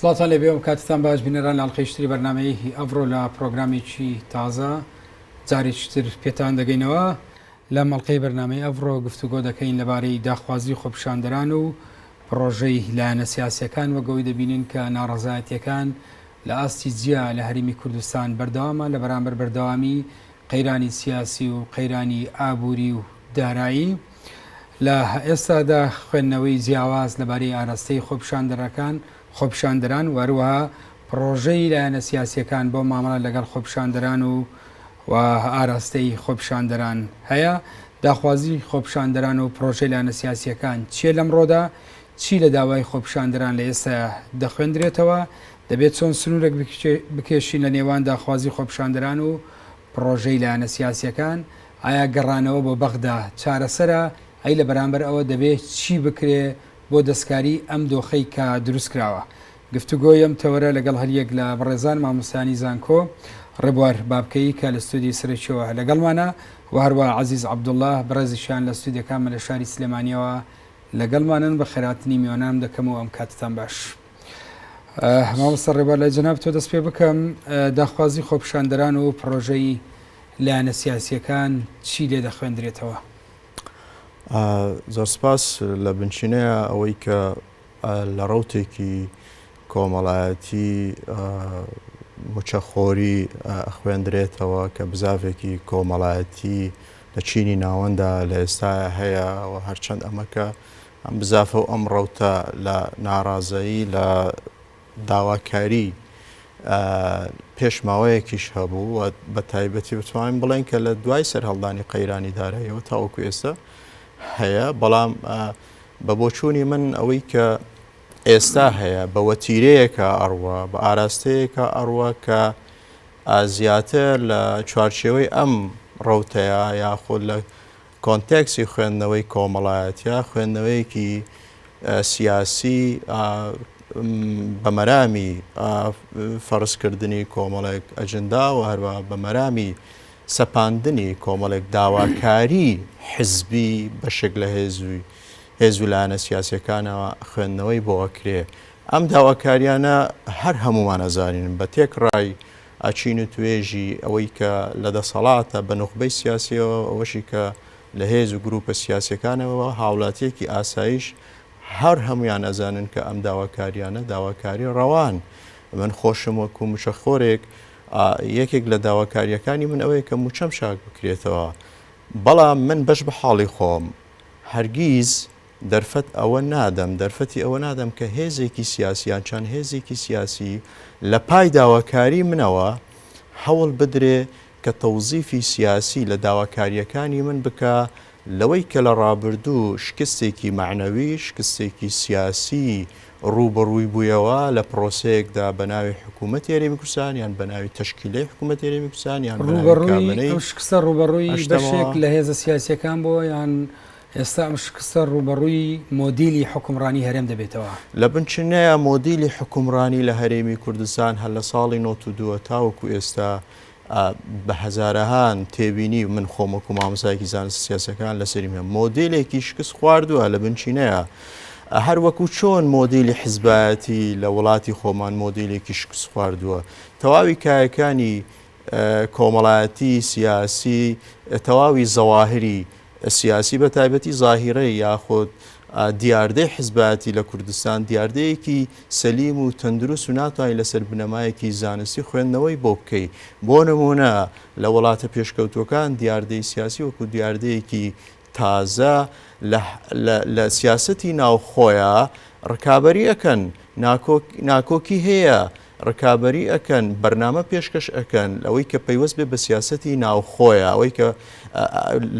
سڵاوتان لێبێ و کاتتان باش بینەران لە ئەڵقەیەکی تری بەرنامەی ئەڤڕۆ لە پڕۆگرامێکی تازە جارێکی تر پێتان دەگەینەوە لەم ئەڵقەی بەرنامەی ئەڤڕۆ گفتوگۆ دەکەین لەبارەی داخوازی خۆپیشاندەران و پڕۆژەی لایەنە سیاسیەکان وەک ئەوەی دەبینین کە ناڕەزایەتیەکان لە ئاستی جیا لە هەرێمی کوردستان بەردەوامە لە بەرامبەر بەردەوامی قەیرانی سیاسی و قەیرانی ئابووری و دارایی لە ئێستادا خوێندنەوەی جیاواز لەبارەی ئاراستەی خۆپیشاندەرەکان خۆپیشاندەران و هەروەها پڕۆژەی لایەنە سیاسییەکان بۆ مامەڵە لەگەڵ خۆپیشاندەران و و ئاراستەی خۆپیشاندەران هەیە. داخوازی خۆپیشاندەران و پڕۆژەی لایەنە سیاسییەکان چییە لەمڕۆدا؟ چی لە داوای خۆپیشاندەران لە ئێستایا دەخوێندرێتەوە؟ دەبێت چۆن سنوورێک بکێشین لە نێوان داخوازی خۆپیشاندەران و پڕۆژەی لایەنە سیاسییەکان؟ ئایا گەڕانەوە بۆ بەغدا چارەسەرە؟ ئەی لە بەرامبەر ئەوە دەبێ چی بکرێ بۆ دەستکاری ئەم دۆخەی کە دروستکراوە؟ گفتوگۆی ئەم تەوەرە لەگەڵ هەریەک لە بەڕێزان مامۆستایانی زانکۆ ڕێبوار بابکەیی کە لە ستۆدیۆی سەرەکیەوە لەگەڵمانە و هەروەها عەزیز عەبدوڵا بەڕێزیشیان لە ستۆدیۆکانمان لە شاری سلێمانیەوە لەگەڵمانن. بەخێرهاتنی میوانانم دەکەم و ئەم کاتەتان باش. مامۆستا ڕێبوار لای جەنابتەوە دەست پێ بکەم، داخوازی خۆپیشاندەران و پڕۆژەی لایەنە سیاسییەکان چی لێ دەخوێندرێتەوە؟ زۆر سپاس. لە بنچینەیە ئەوەی کە لە ڕەوتێکی کۆمەڵایەتی موچەخۆری ئەخوێندرێتەوە کە بزاڤێکی کۆمەڵایەتی لە چینی ناوەندا لە ئێستایا هەیە و هەرچەند ئەمە کە ئەم بزافە و ئەم ڕەوتە لە ناڕازەیی لە داواکاری پێش ماوەیەکیش هەبوو و بە تایبەتی بتوانین بڵێن کە لە دوای سەرهەڵدانی قەیرانی داراییەوە تاوەکو ئێستا هەیە بەڵام بە بۆچوونی من ئەوەی کە ئێستا هەیە بە وەتیرەیەکە ئەڕوە بە ئاراستەیەکە ئەڕوە کە زیاتر لە چوارچێوەی ئەم ڕەوتەیە یاخود لە کۆنتێکسی خوێندنەوەی کۆمەڵایەتیە، خوێندنەوەیەکی سیاسی بە مەرامی فەرزکردنی کۆمەڵێک ئەجندا و هەروەها بە مەرامی سەپاندنی کۆمەڵێک داواکاری حزبی بەشێک لە هێزوی هێز و لایەنە سیاسیەکانەوە خوێندنەوەی بۆ ئەکرێ. ئەم داواکاریانە هەر هەموومان ئەزانین بە تێکڕای چین و توێژی ئەوەی کە لە دەسەڵاتە بە نوخبەی سیاسیەوە ئەوەشی کە لە هێز و گروپە سیاسیەکانەوە هاوڵاتیەکی ئاسایش هەر هەمویان ئەزانن کە ئەم داواکاریانە داواکاری ڕەوان من خۆشم وەکو موچەخۆرێک یەکێک لە داواکاریەکانی من ئەوەیە کە موچەم چاک بکرێتەوە بەڵام من بەش بە حاڵی خۆم هەرگیز دەرفەت ئەوە نادەم، دەرفەتی ئەوە نادەم کە هێزێکی سیاسی یان چەند هێزێکی سیاسی لە پای داواکاری منەوە هەوڵ بدرێ کە تەوزیفی سیاسی لە داواکارییەکانی من بکا لەوەی کە لە ڕابردوو شکستێکی مەعنەوی، شکستێکی سیاسی ڕووبەڕووی بوویەوە لە پڕۆسەیەکدا بە ناوی حکوومەتی هەرێمی کوردستان یان بە ناوی تەشکیلەی حکوومەتی هەرێمی کوردستان یان بە ناوی ڕووبەڕووی کابینەی ئەم شکستە ڕووبەڕووی هەشتەمەوە. بەشێک لە هێزە سیاسییەکان بووە یان ئێستا ئەم شکستە ڕووبەڕووی مۆدیلی حوکمڕانی هەرێم دەبێتەوە. لە بنچینەیا مۆدیلی حوکمڕانی لە هەرێمی کوردستان هەر لە ساڵی نۆت و دووە تاوەکو ئێستا بە هەزارەهان تێبینی من خۆم وەکو مامۆستایەکی زانستە سیاسیەکان لەسەریم هەیە مۆدیلێکی شکست خواردووە لە بنچینەیە هەر وەکو چۆن مۆدیلی حزبایەتی لە وڵاتی خۆمان مۆدیلێکی شکست خواردووە تەواوی کایەکانی کۆمەڵایەتی سیاسی تەواوی زەواهری سیاسی بە تایبەتی زاهیرەی یاخود دیاردەی حزبایەتی لە کوردستان دیاردەیەکی سەلیم و تەندروست و ناتوانانی لەسەر بنەمایەکی زانستی خوێندنەوەی بۆ بکەی بۆ نمونە لە وڵاتە پێشکەوتوەکان دیاردەی سیاسی وەکو دیاردەیەکی تازە لە سیاسەتی ناوخۆیە ڕکابەری ئەکەن ناکۆکی هەیە ڕکابەری ئەکەن، بەرنامە پێشکەش ئەکەن، ئەوەی کە پەیوەست بێ بە سیاسەتی ناوخۆیە، ئەوەی کە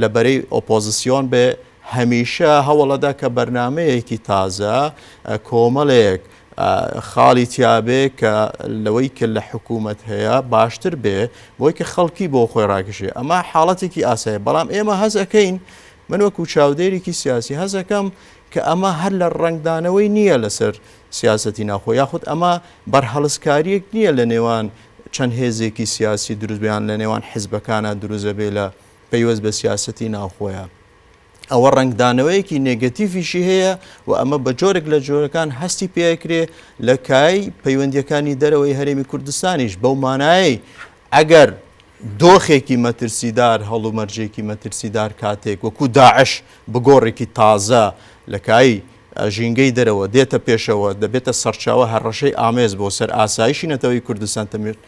لە بەرەی ئۆپۆزیسیۆن بێ هەمیشە هەوڵەدا کە بەرنامەیەکی تازە کۆمەڵێک خاڵی تیابێ کە لەوەی کە لە حکوومەت هەیە باشتر بێ بۆی کە خەڵکی بۆ خۆی ڕاکشێ ئەمە حاڵەتێکی ئاسایە بەڵام ئێمە هەز ئەەکەین من وەکو چاودێرێکی سیاسی هەزەکەم کە ئەمە هەر لە ڕەنگدانەوەی نییە لەسەر سیاسەتی ناوخۆ یاخود ئەمە بەرهەڵستکارییەک نییە لە نێوان چەند هێزێکی سیاسی دروست بێ یان لە نێوان حزبەکانا دروست ئەبێ لە پەیوەست بە سیاسەتی ناوخۆیە. ئەوە ڕەنگدانەوەیەکی نێگەتیڤیشی هەیە و ئەمە بە جۆرێک لە جۆرەکان هەستی پێکرێ لە کای پەیوەندیەکانی دەرەوەی هەرێمی کوردستانیش بەو مانایەی ئەگەر دۆخێکی مەترسیدار هەڵومەرجێکی مەترسیدار کاتێک وەکو داعش بگۆڕێکی تازە لە کای ژینگەی دەرەوە دێتە پێشەوە دەبێتە سەرچاوە هەڕەشەی ئامێز بۆ سەر ئاسایشی نەتەوەی کوردستان تەمێت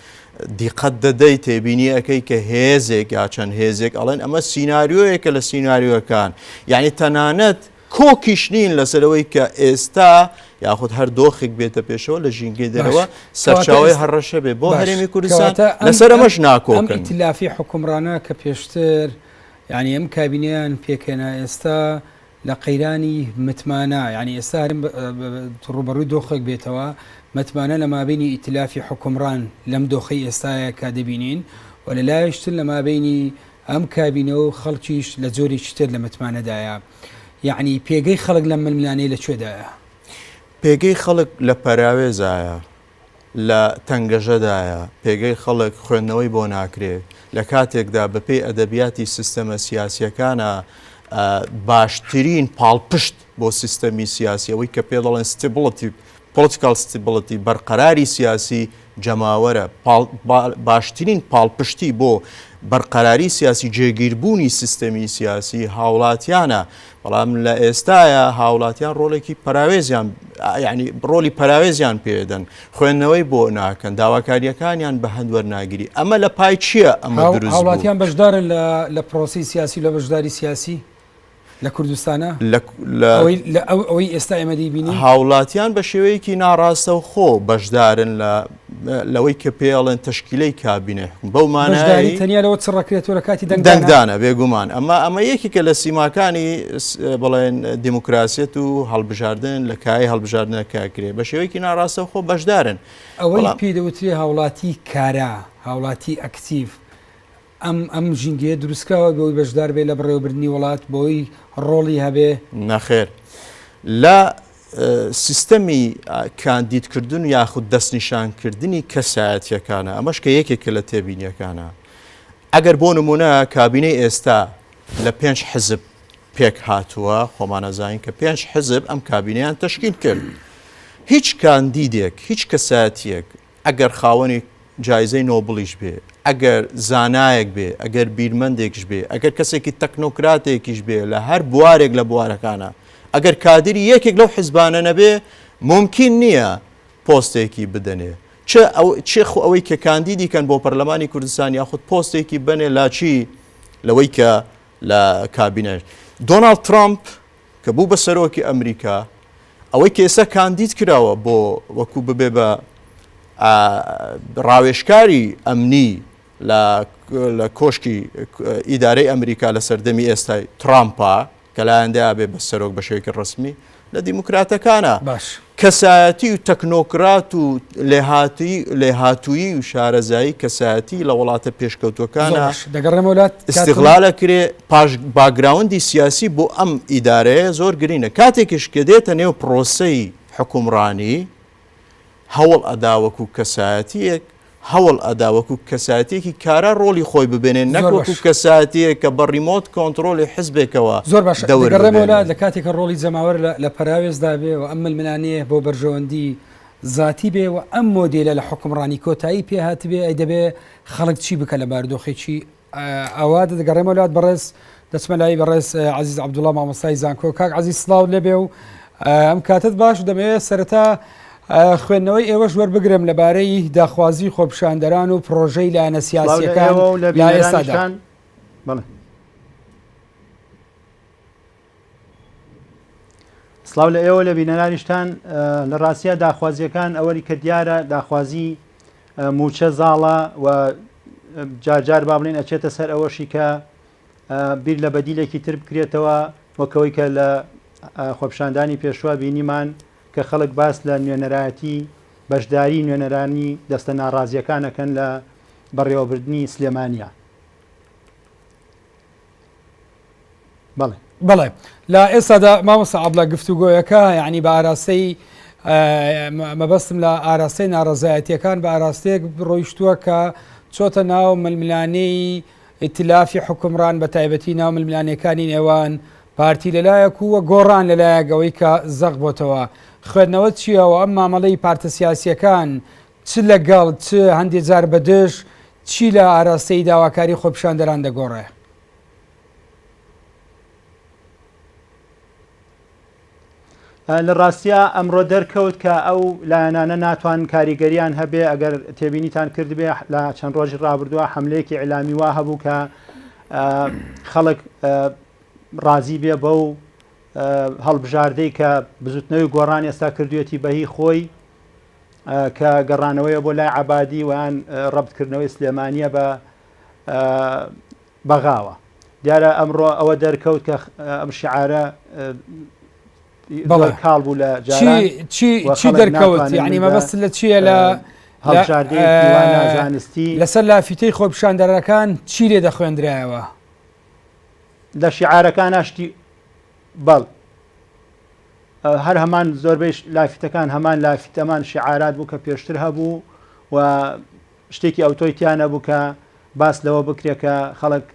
دیقەت دەدەی تێبینی ئەەکەی کە هێزێک یا چەند هێزێک ئەڵێن ئەمە سیناریۆیەکە لە سیناریۆکان یعنی تەنانەت کۆکیش نین لەسەرەوەی کە ئێستا یاخود هەر دۆخێک بێتە پێشەوە لە ژینگەی دەرەوە سەرچاوی هەڕەشە بێ بۆ هەرێمی کوردستان لەسەر ئەمەش ناکۆکن. ئیتلافی حوکمڕانە کە پێشتر یعنی ئەم کابینەیان پێکهێنا ئێستا لە قەیرانی متمانە یانی ئێستا هەرێم ڕووبەڕووی دۆخێک بێتەوە متمانە لە مابەینی ئیتلافی حوکمڕان لەم دۆخەی ئێستایە کە دەبینین و لە لایەکی تر لە مابەینی ئەم کابینە و خەڵکیش لە جۆرێکی تر لە متمانەدایە یانی پێگەی خەڵک لەم ململانێ لە کوێدایە؟ پێگەی خەڵک لە پەراوێزایە. لە تەنگەژەدایە، پێگەی خەڵک خوێندنەوەی بۆ ناکرێ، لە کاتێکدا بە پێی ئەدەبیاتی سیستەمە سیاسییەکانە باشترین پاڵپشت بۆ سیستەمی سیاسی ئەوەی کە پێ دەڵێن stability، political stability، بەرقەراری سیاسی جەماوەرە، باشترین پاڵپشتی بۆ بەرقەراری سیاسی جێگیربوونی سیستەمی سیاسی هاوڵاتیانە، بەڵام لە ئێستایا هاوڵاتیان ڕۆڵێکی پەراوێزیان یعنی ڕۆلی پەراوێزیان پێدەن خوێندنەوەی بۆ ناکەن داواکاریەکانیان بە هەند وەرناگیری ئەمە لە پای چییە ئەمە دروست هاوڵاتیان بەشدارن لە پرۆسی سیاسی لە بەشداری سیاسی لە کوردستانە ئەوەی ئێستا ئێمە دەیبینین هاوڵاتیان بە شێوەیەکی ناڕاستەوخۆ بەشدارن لە لەوەی کە پێڵێن تەشکیلەی کابینەی حکوم بەو مانای تەنیا لەوە چڕەکرێتەوە لە کاتی دەنگدانە بێگومان ئەمە ئەمە یەکێکە لە سیماکانی بڵێن دیموکراسیەت و هەڵبژاردن لە کای هەڵبژاردنەکە کرێ بە شێوەیەکی ناڕاستەوخۆ بەشدارن ئەوەی پێی دەوترێ هاوڵاتی کارا هاوڵاتی ئەکتیڤ ئەم ئەم ژینگەیە دروستکراوە بۆی بەشدار بێ لە بەڕێوەبردنی وڵات بۆی ڕۆڵی هەبێ؟ نەخێر. لە سیستەمی کاندیدکردن یاخود دەستنیشانکردنی کەسایەتیەکانە ئەمەش کە یەکێکە لە تێبینیەکانە ئەگەر بۆ نمونە کابینەی ئێستا لە پێنج حزب پێک هاتووە خۆمانەزانین کە پێنج حزب ئەم کابینەیان تەشکیل کرد هیچ کاندیدێک هیچ کەسایەتیەک ئەگەر خاوەنی جایزەی نۆبڵیش بێ، ئەگەر زانایەک بێ، ئەگەر بیرمەندێکیش بێ، ئەگەر کەسێکی تەکنۆکراتێکیش بێ لە هەر بوارێک لە بوارەکانە، ئەگەر کادری یەکێک لەو حزبانە نەبێ، مومکین نییە پۆستێکی بدەنێ. چ ئەو چ خۆ ئەوەی کە کاندیدی کەن بۆ پەرلەمانی کوردستان یاخود پۆستێکی بەنێ لا چی لەوەی کە لە کابینە دۆناڵد ترامپ کە بوو بە سەرۆکی ئەمریکا، ئەوەی کە ئێستا کاندید کراوە بۆ وەکو ببێ بە ڕاوێژکاری ئەمنی لە کۆشکی ئیدارەی ئەمریکا لە سەردەمی ئێستای ترامپا کە لایەندەیا بێ بە سەرۆک بە شێوەیەکی ڕەسمی لە دیموکراتەکانە باش. کەسایەتی و تەکنۆکرات و لێهاتوویی و شارەزایی کەسایەتی لە وڵاتە پێشکەوتووەکانە زۆر باش دەگەڕێمەوە لات کاک ئیستغلال ئەکرێ پاش باکگراوندی سیاسی بۆ ئەم ئیدارەیە زۆر گرینگە کاتێکیش کە دێتە نێو پڕۆسەی حوکمڕانی هەوڵ ئەدا وەکو کەسایەتییەک هەوڵ ئەدا وەکو کەسایەتیەکی کارا ڕۆڵی خۆی ببێنێ نەک زۆر وەکو باش. کەسایەتیەک کە بە ڕیمۆت کۆنتڕۆڵی حزبێکەوە زۆر باشە دەور دەگەڕێمەوە ببێنێ. لات لە کاتێک کە ڕۆڵی جەماوەر لە لە پەراوێزدا بێ و ئەم ململانێیە بۆ بەرژەوەندی زاتی بێ و ئەم مۆدێلە لە حوکمڕانی کۆتایی پێ هاتبێ ئەی دەبێ خەڵک چی بکا لە بارودۆخێکی ئاوا دەگەڕێمەوە لات بەڕێز دەچمە لای بەڕێز عەزیز عەبدوڵا مامۆستای زانکۆ کاک عەزیز سڵاوت لێبێ و ئەم کاتت باش دەمەوێت سەرەتا خوێندنەوەی ئێوەش وەربگرم لەبارەی داخوازی خۆپیشاندەران و پرۆژەی لایەنە سیاسیەکان لە ئێستادا. بەڵێ. سڵاو لە ئێوە لە بینەرانیشتان لە ڕاستیا داخوازیەکان ئەوەی کە دیارە داخوازی موچە زاڵە و جارجار با بڵێن ئەچێتە سەر ئەوەشی کە بیر لە بەدیلێکی تر بکرێتەوە وەکەوەی کە لە خۆپشاندانی پێشوە بینیمان کە خەڵک باس لە نوێنەرایەتی بەشداری نوێنەرانی دەستە ناڕازیەکانەکەن لە بەڕێوەبردنی سلێمانیا. بەڵێ. بەڵێ لە ئێستادا مامۆستا عەبڵا گفتوگۆیەکە یعنی بە ئاراستەی مەبەستم لە ئاراستەی ناڕەزایەتیەکان بە ئاراستەیەک ڕۆیشتووە کە چۆتە ناو ململانێی ئیتلافی حکومڕان بە تایبەتی ناو ململانێکانی نێوان پارتی لەلایەک و گۆڕان لەلایەک ئەوەی کە زەق بۆتەوە خوێندنەوەت چییە و ئەم مامەڵەی پارتە سیاسییەکان چ لەگەڵ چ هەندێ جار بە دژ چی لە ئاراستەی داواکاری خۆپیشاندەران دەگۆڕێ؟ لە ڕاستیا ئەمڕۆ دەرکەوت کە ئەو لایەنانە ناتوانن کاریگەریان هەبێ ئەگەر تێبینیتان کردبێ لە چەند ڕۆژی ڕابردووە حملەیەکی ئیعلامی وا هەبوو کە خەڵک ڕازی بێ بەو هەڵبژاردەی کە بزوتنەوەی گۆڕان ئێستا کردوێتی بەهی خۆی کە گەڕانەوەیە بۆ لای عبادی ویان ڕەبتکردنەوەی سلێمانیە بە بەغاوە. دیارە ئەمڕۆ ئەوە دەرکەوت کە ئەم شیعارە بەڵێ زۆر کاڵ بوو لە جاران چی چی و چی خەڵک دەرکەوت ناتوانن یعنی من بە مەبەست لە چییە لە لە هەڵبژاردەیەکی وا نازانستی لەسەر لافیتەی خۆپیشاندەرەکان چی لێ دەخوێندرایەوە؟ لە شیعارەکانا شتی بەڵ هەر هەمان زۆربەی لافیتەکان هەمان لافیتەمان شیعارات بوو کە پێشتر هەبوو و شتێکی ئەوتۆی تیا نەبوو کە باس لەوە بکرێ کە خەڵک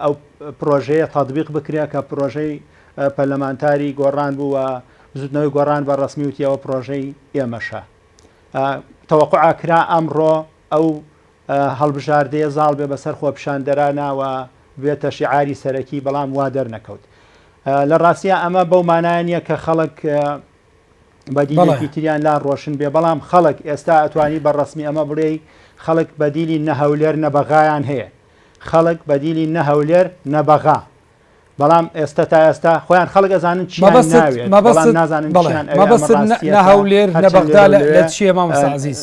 ئەو پرۆژەیە تەتبیق بکرێ کە پرۆژەی پەرلەمانتاری گۆڕان بوو و بزوتنەوەی گۆڕان بە ڕەسمی وتی ئەوە پرۆژەی ئێمەشە. تەوەقوع کرا ئەمڕۆ ئەو هەڵبژاردەیە زاڵ بێ بەسەر خۆپیشاندەرانە و بێتە شیعاری سەرەکی بەڵام وا دەرنەکەوت. لە ڕاستیا ئەمە بەو مانایە نییە کە خەڵک بەدیلێکی تریان لا ڕۆشن بێ بەڵام خەڵک ئێستا ئەتوانی بە ڕەسمی ئەمە بڵێی خەڵک بەدیلی نە هەولێر نە بەغایان هەیە خەڵک بەدیلی نە هەولێر نە بەغا بەڵام ئێستا تا ئێستا خۆیان خەڵک ئەزانن چیان ناوێت بەڵام نازانن چیان ئەوێ. مەبەستت نە هەولێر نە بەغدا لە چییە مامۆستا عەزیز؟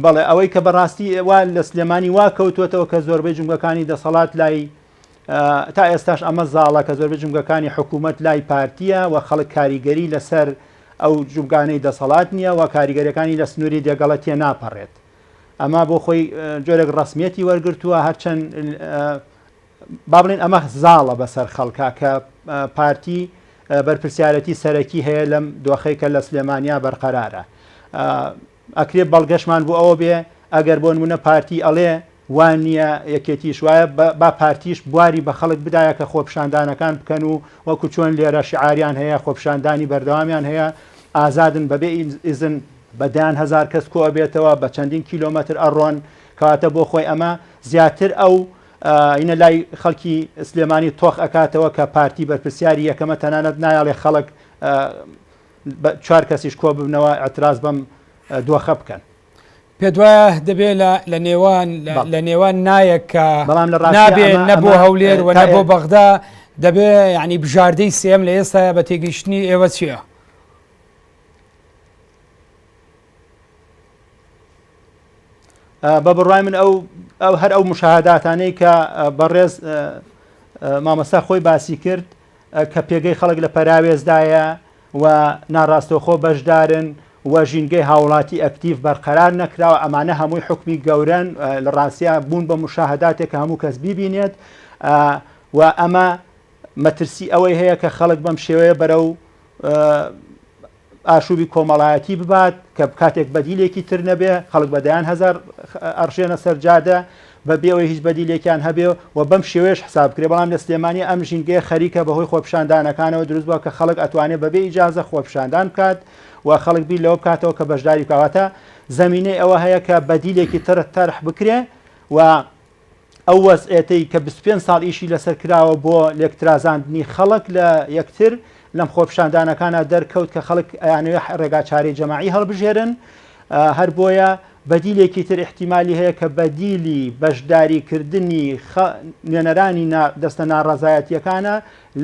بەڵێ ئەوەی کە بەڕاستی وا لە سلێمانی وا کەوتووەتەوە کە زۆربەی جومگەکانی دەسەڵات لای تا ئێستاش ئەمە زاڵە کە زۆربەی جومگەکانی حکوومەت لای پارتیە و خەڵک کاریگەری لەسەر ئەو جومگانەی دەسەڵات نییە و کاریگەریەکانی لە سنووری دێگەڵە تێ ناپەڕێت ئەمە بۆ خۆی جۆرێک ڕسمیەتی وەرگرتووە هەرچەند با بڵێین ئەمە زاڵە بەسەر خەڵکا کە پارتی بەرپرسیارەتی سەرەکی هەیە لەم دۆخەی کە لە سلێمانیا بەرقەرارە. ئەکرێ بەڵگەشمان بۆ ئەوە بێ ئەگەر بۆ نمونە پارتی ئەڵێ وا نییە یەکێتیش وایە با پارتیش بواری بە خەڵک بدایە کە خۆپیشاندانەکان بکەن و وەکو چۆن لێرە شعاریان هەیە خۆپیشاندانی بەردەوامیان هەیە ئازادن بەبێ ئیزن بە دەیان هەزار کەس کۆ ئەبێتەوە بە چەندین کیلۆمەتر ئەڕۆن کەواتە بۆ خۆی ئەمە زیاتر ئەو ئینە لای خەڵکی سلێمانی تۆخ ئەکاتەوە کە پارتی بەرپرسیاری یەکەمە تەنانەت نایەڵێ خەڵک چوار کەسیش کۆ ببنەوە ئیعتراز بەم دۆخە بکەن. پێت وایە دەبێ لە نێوان لە نێوان نایەک کە بەڵام لە ڕاستیا نابێ ئەمە نە بۆ ئەمە هەولێر و تا نە بۆ بەغدا دەبێ یعنی بژاردەی سێم لە ئێستایا بە تێگەیشتنی ئێوە چییە؟ بە بڕوای من ئەو ئەو هەر ئەو مشاهداتانەی کە بەڕێز مامۆستا خۆی باسی کرد کە پێگەی خەڵک لە پەراوێزدایە و ناڕاستەوخۆ بەشدارن و ژینگەی هاوڵاتی ئەکتیڤ بەرقەرار نەکراوە ئەمانە هەمووی حکمی گەورەن لە ڕاستیا بوون بە مشاهداتێک کە هەموو کەس بیبینێت و ئەمە مەترسی ئەوەی هەیە کە خەڵک بەم شێوەیە بەرەو ئاشوبی کۆمەڵایەتی ببات کە کاتێک بەدیلێکی تر نەبێ خەڵک بە دەیان هەزار ئەڕژێنە سەر جادە بە بێ ئەوەی هیچ بەدیلێکیان هەبێ و بەم شێوەیەش حساب بکرێ بەڵام لە سلێمانی ئەم ژینگەیە خەریکە بەهۆی خۆپیشاندانەکانەوە دروست بووە کە خەڵک ئەتوانێ بەبێ ئیجازە خۆپیشاندان بکات و خەڵک بیر لەوە بکاتەوە کە بەشداری بکات واتە زەمینەی ئەوە هەیە کە بەدیلێکی تر تەرح بکرێ و ئەو وەزعێتەی کە 25 ساڵ ئیشی لەسەر کراوە بۆ لێکترازاندنی خەڵک لە یەکتر لەم خۆپیشاندانەکانە دەرکەوت کە خەڵک ئەیانەوێ ڕێگاچارەی جەماعی هەڵبژێرن هەر بۆیە بەدیلێکی تر ئیحتیمالی هەیە کە بەدیلی بەشداریکردنی نوێنەرانی دەستە ناڕەزایەتیەکانە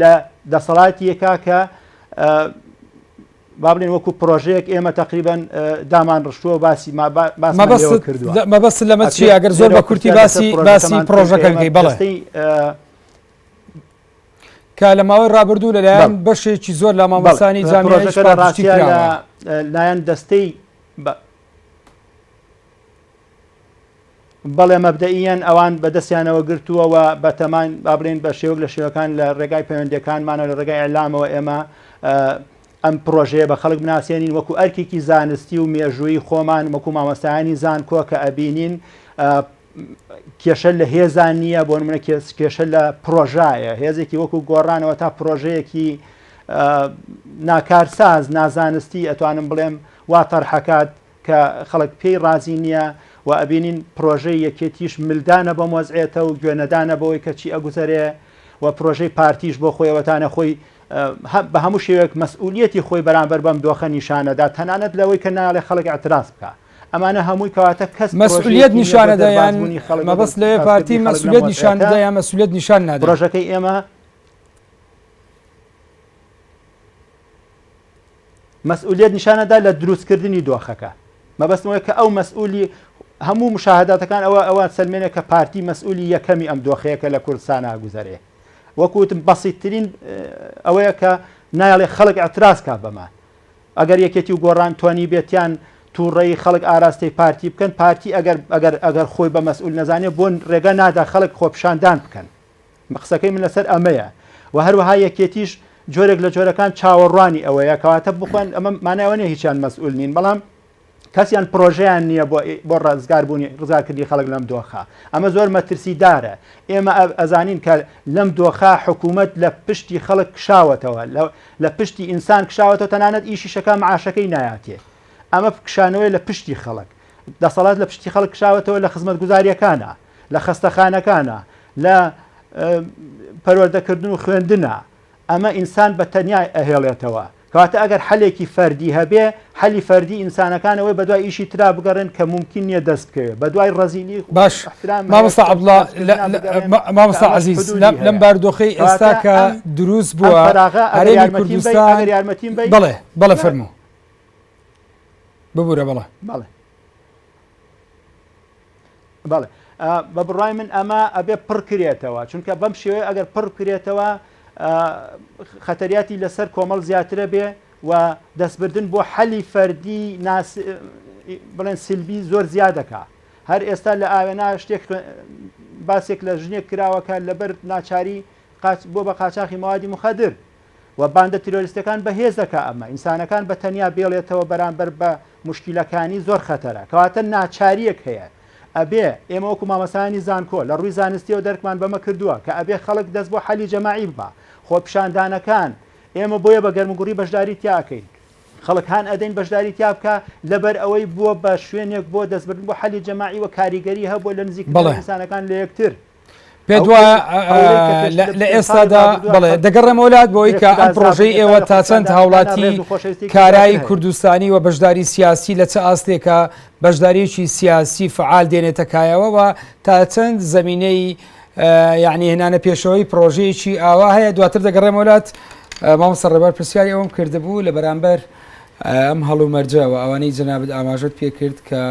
لە دەسەڵاتیەکە کە با بڵێن وەکو پرۆژەیەک ئێمە تەقریبەن دامان ڕشتووە باسی باسمان لێوە کردووە. مەبەست لەمە چییە ئەگەر زۆر بە کورتی باسی باسی پرۆژەکە بکەی؟ بەڵێ. کە لە ماوەی ڕابردوو لەلایەن بەشێکی زۆر لە مامۆستانی جامیعەیش پرۆژەکە لە پاڵپشتی ڕاستیا کراوە. لە لایەن دەستەی بەڵێ مەبدەئیەن ئەوان بە دەستیانەوە گرتووە و بە تەمان با بڵێین بە شێوەک لە شێوەکان لە ڕێگای پەیوەندیەکانمانەوە لە ڕێگای ئیعلامەوە ئێمە ئەم پڕۆژەیە بە خەڵک بناسێنین وەکو ئەرکێکی زانستی و مێژوویی خۆمان وەکو مامۆستایانی زانکۆ کە ئەبینین. کێشە لە هێزان نییە بۆ نمونە کێشە لە پرۆژایە هێزێکی وەکو گۆڕانەوە تا پرۆژەیەکی ناکارساز نازانستی ئەتوانم بڵێم وا تەرحەکات کە خەڵک پێی ڕازی نییە و ئەبینین پرۆژەی یەکێتیش ملدانە بەم وەزعێتە و گوێنەدانە بەوەی کە چی ئەگوزەرێ و پرۆژەی پارتیش بۆ خۆیەوەتانە خۆی بە هەموو شێوەیەک مەسئولیەتی خۆی بەرامبەر بەم دۆخە نیشانەدا تەنانەت لەوەی کە نایەڵێ خەڵک ئیعتراز بکا ئەمانە هەمووی کەواتە کەس مەسئولیەت پرۆژەیەکی نییە بۆ نیشانەدا یان دەربازبوونی خەڵک و مەبەست لەوێ پارتی دەربازکردنی خەڵک لەم مەسئولیەت نیشان وەزعیەتە دەدا یان مەسئولیەت نیشان نادا؟ پرۆژەکەی ئێمە مەسئولیەت نیشانەدا لە دروستکردنی دۆخەکە مەبەستم ئەوەیە کە ئەو مەسئولی هەموو مشاهداتەکان ئەوە ئەوە سەلمێنێ کە پارتی مەسئولی یەکەمی ئەم دۆخەیە کە لە کوردستان ئاگوزەرێ وەکو وتم بەسیتترین ئەوەیە کە نایەڵێ خەڵک ئیعتراز کا بەمە ئەگەر یەکێتی و گۆڕان توانیبێتیان تووڕەیی خەڵک ئاراستەی پارتی بکەن پارتی ئەگەر ئەگەر ئەگەر خۆی بە مەسئول نەزانێ بۆ ڕێگە نادا خەڵک خۆپیشاندان بکەن قسەکەی من لەسەر ئەمەیە و هەروەها یەکێتیش جۆرێک لە جۆرەکان چاوەڕوانی ئەوەیە کەواتە بخۆن ئەمە مانای ئەوە نییە هیچیان مەسئول نین بەڵام کەسیان پرۆژەیان نییە بۆ بۆ ڕزگاربوونی ڕزگارکردنی خەڵک لەم دۆخە ئەمە زۆر مەترسیدارە ئێمە ئەزانین کە لەم دۆخە حکوومەت لە پشتی خەڵک کشاوەتەوە لە پشتی ئینسان کشاوەتەوە تەنانەت ئیشی شەکا معاشەکەی نایاتێ ئەمە کشانەوەی لە پشتی خەڵک دەسەڵات لە پشتی خەڵک کشاوەتەوە لە خزمەتگوزاریەکانە لە خەستەخانەکانە لە پەروەردەکردن و خوێندنە ئەمە ئینسان بە تەنیا ئەهێڵێتەوە کەواتە ئەگەر حەلێکی فەردی هەبێ حەلی فەردی ئینسانەکان ئەوەی بەدوای ئیشی ترا بگەڕێن کە مومکین نییە دەست بکەوێ بەدوای ڕەزیلی باش احترام هەیە مامۆستا عەبدوڵا خەرجکردنا بگەڕێن کە مامۆستا ئەمەش عەزیز حدودی لەم هەیە بارودۆخەی ئێستا کەواتە کە ئەم دروست ئەم بووە فەراغە ئەگەر هەرێمی یارمەتیم بەی کوردستان ئەگەر یارمەتیم بەی بەڵێ بەڵێ نا فەرموو ببورە بەڵێ. بەڵێ. بەڵێ بە بڕای من ئەمە ئەبێ پڕکرێتەوە چونکە بەم شێوەیە ئەگەر پڕ بکرێتەوە خەتەریاتی لەسەر کۆمەڵ زیاترە بێ و دەستبردن بۆ حەلی فەردی ناس بڵێن سلبی زۆر زیادەکە هەر ئێستا لە ئاوێنا شتێک باسێک لە ژنێک کراوەکە لەبەر ناچاری بۆ بە قاچاخی موادی مخدر و باندە تیرۆریستەکان بەهێز دەکا ئەمە ئینسانەکان بە تەنیا بێڵێتەوە بەرامبەر بە موشکیلەکانی زۆر خەتەرە کەواتە ناچاریەک هەیە ئەبێ ئێمە وەکو مامۆستایانی زانکۆ لە ڕووی زانستیەوە دەرکمان بەمە کردووە کە ئەبێ خەڵک دەست بۆ حەلی جەماعی ببا خۆپیشاندانەکان ئێمە بۆیە بە گەرموگوڕی بەشداری تیا ئەکەین خەڵک هان ئەدەین بەشداری تیا بکا لەبەر ئەوەی بووە بە شوێنێک بۆ دەستبردن بۆ حەلی جەماعی و کاریگەری هەبووە لە نزیکردنەوەی بەڵێ. ئینسانەکان لە یەکتر. پێت وایە لە ئێستادا بڵێ دەگەڕێمەوە لات بۆی کە ئەم پرۆژەی ئێوە تا چەند هاوڵاتی کارای کوردستانی و بەشداری سیاسی لە چ ئاستێکە بەشداریی سیاسی فعال دێنێتە کایەوە و تا چەند زمینەی یعنی هێنانە پێشەوەی پرۆژەیەکی ئاوا هەیە دواتر دەگەڕێمەوە لات مامۆستا ڕێبار پرسیاری ئەوم کردبوو لە بەرامبەر ئەم هەڵومەرجەوە ئەوانەی جەنابت ئاماژەت پێکرد کە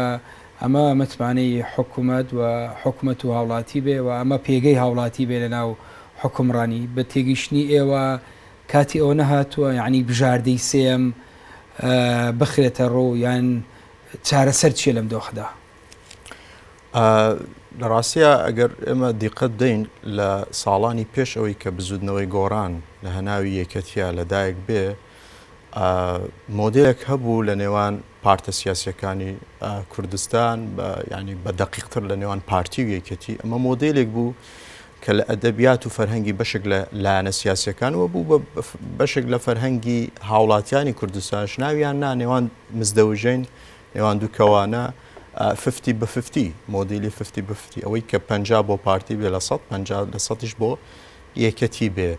ئەمە متمانەی حکومەت و حکومەت و هاوڵاتی بێ و ئەمە پێگەی هاوڵاتی بێ لەناو حوکمڕانی، بە تێگەیشتنی ئێوە کاتی ئەوە نەهاتووە یانی بژاردەی سێیەم بخرێتە ڕوو یان چارەسەر چییە لەم دۆخەدا؟ لە ڕاستیا ئەگەر ئێمە دیقەت بدەین لە ساڵانی پێش ئەوەی کە بزوتنەوەی گۆڕان لە هەناوی یەکەتیا لەدایک بێ مۆدێلێک هەبوو لە نێوان پارتە سیاسیەکانی کوردستان ینی بە دەقیقتر لە نێوان پارتی و یەکێتی ئەمە مۆدێلێک بوو کە لە ئەدەبیات و فەرهەنگی بەشێک لە لایەنە سیاسەکانەوە بوو بە بەشێک لە فەرهەنگی هاوڵاتیانی کوردستانش ناویان نا نێوان مزدەوجین نێوان دوو کەوانە fifty بە fifty مۆدیلی fifty بە fifty ئەوەی کە پ بۆ پارتی بێ لە 150 لە سەدیش بۆ یەکەتی بێ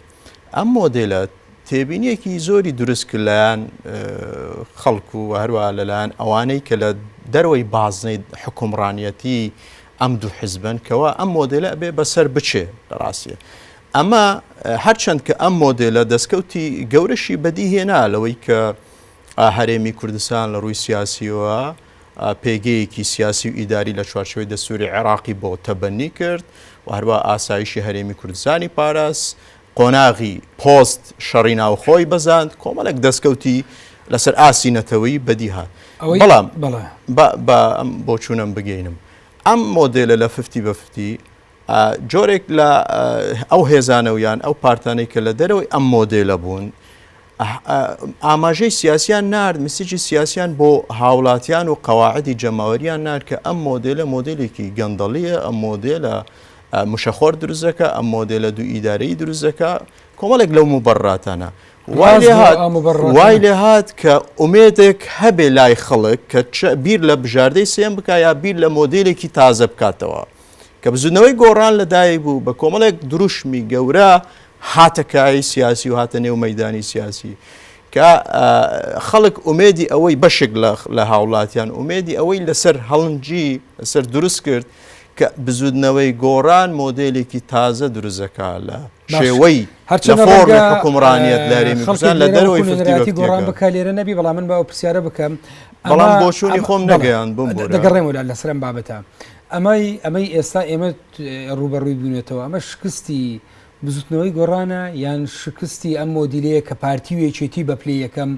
ئەم مۆدێلە تێبینیەکی زۆری دروست کرد لایەن خەڵک و هەروە لەلایەن ئەوانەی کە لە دەرەوەی بازنەی حکومڕانیەتی ئەم دوو حزبن کەوا ئەم مۆدێلە ئەبێ بەسەر بچێ لە ڕاستیە ئەمە هەرچەند کە ئەم مۆدێلە دەستکەوتی گەورەشی بەدی هێنا لەوەی کە هەرێمی کوردستان لە ڕووی سیاسیەوە پێگەیەکی سیاسی و ئیداری لە چوارچێوەی دەستوری عێراقی بۆ تەبەنی کرد و هەروە ئاسایشی هەرێمی کوردستانی پاراست قۆناغی پۆست شەڕی ناوخۆی بەزاند، کۆمەڵێک دەستکەوتی لەسەر ئاستی نەتەوەیی بەدی هات. ئەوەی بەڵام بەڵێ. با با ئەم بۆچوونەم بگەینم. ئەم مۆدێلە لە fifty بە fifty جۆرێک لە ئەو هێزانە و یان ئەو پارتانەی کە لە دەرەوەی ئەم مۆدێلە بوون، ئاماژەی سیاسیان نارد، مسیجی سیاسیان بۆ هاوڵاتیان و قەواعدی جەماوەریان نارد کە ئەم مۆدێلە مۆدێلێکی گەندەڵیە، ئەم مۆدێلە مشەخۆر دروست دەکا، ئەم مۆدێلە دوو ئیدارەیی دروست دەکا، کۆمەڵێک لەو موبەرراتانە. وای لێ هات وای لێ هات کە ئومێدێک هەبێ لای خەڵک کە بیر لە بژاردەی سێم بکا یا بیر لە مۆدێلێکی تازە بکاتەوە. کە بزوتنەوەی گۆڕان لەدایک بوو بە کۆمەڵێک دروشمی گەورە هاتە کایەی سیاسی و هاتە نێو مەیدانی سیاسی کە خەڵک ئومێدی ئەوەی بەشێک لە هاوڵاتیان ئومێدی ئەوەی لەسەر هەڵنجی لەسەر دروست کرد کە بزوتنەوەی گۆڕان مۆدێلێکی تازە دروستەکە لە شێوەی لە فۆرمی حکومڕانیەت لە هەرێمی کوردستان لە دەرەوەی ففتی گۆڕان بکە لێرە نەبی بەڵام من بە ئەو پرسیارە بکەم بەڵام بۆچوونی خۆم نەگەیان بم دەگەڕێمەوە لەسەر ئەم بابەتە ئەمەی ئەمەی ئێستا ئێمە ڕووبەڕووی بووینەتەوە ئەمە شکستی بزوتنەوەی گۆڕانە یان شکستی ئەم مۆدیلەیە کە پارتی و یەکێتی بە پلەی یەکەم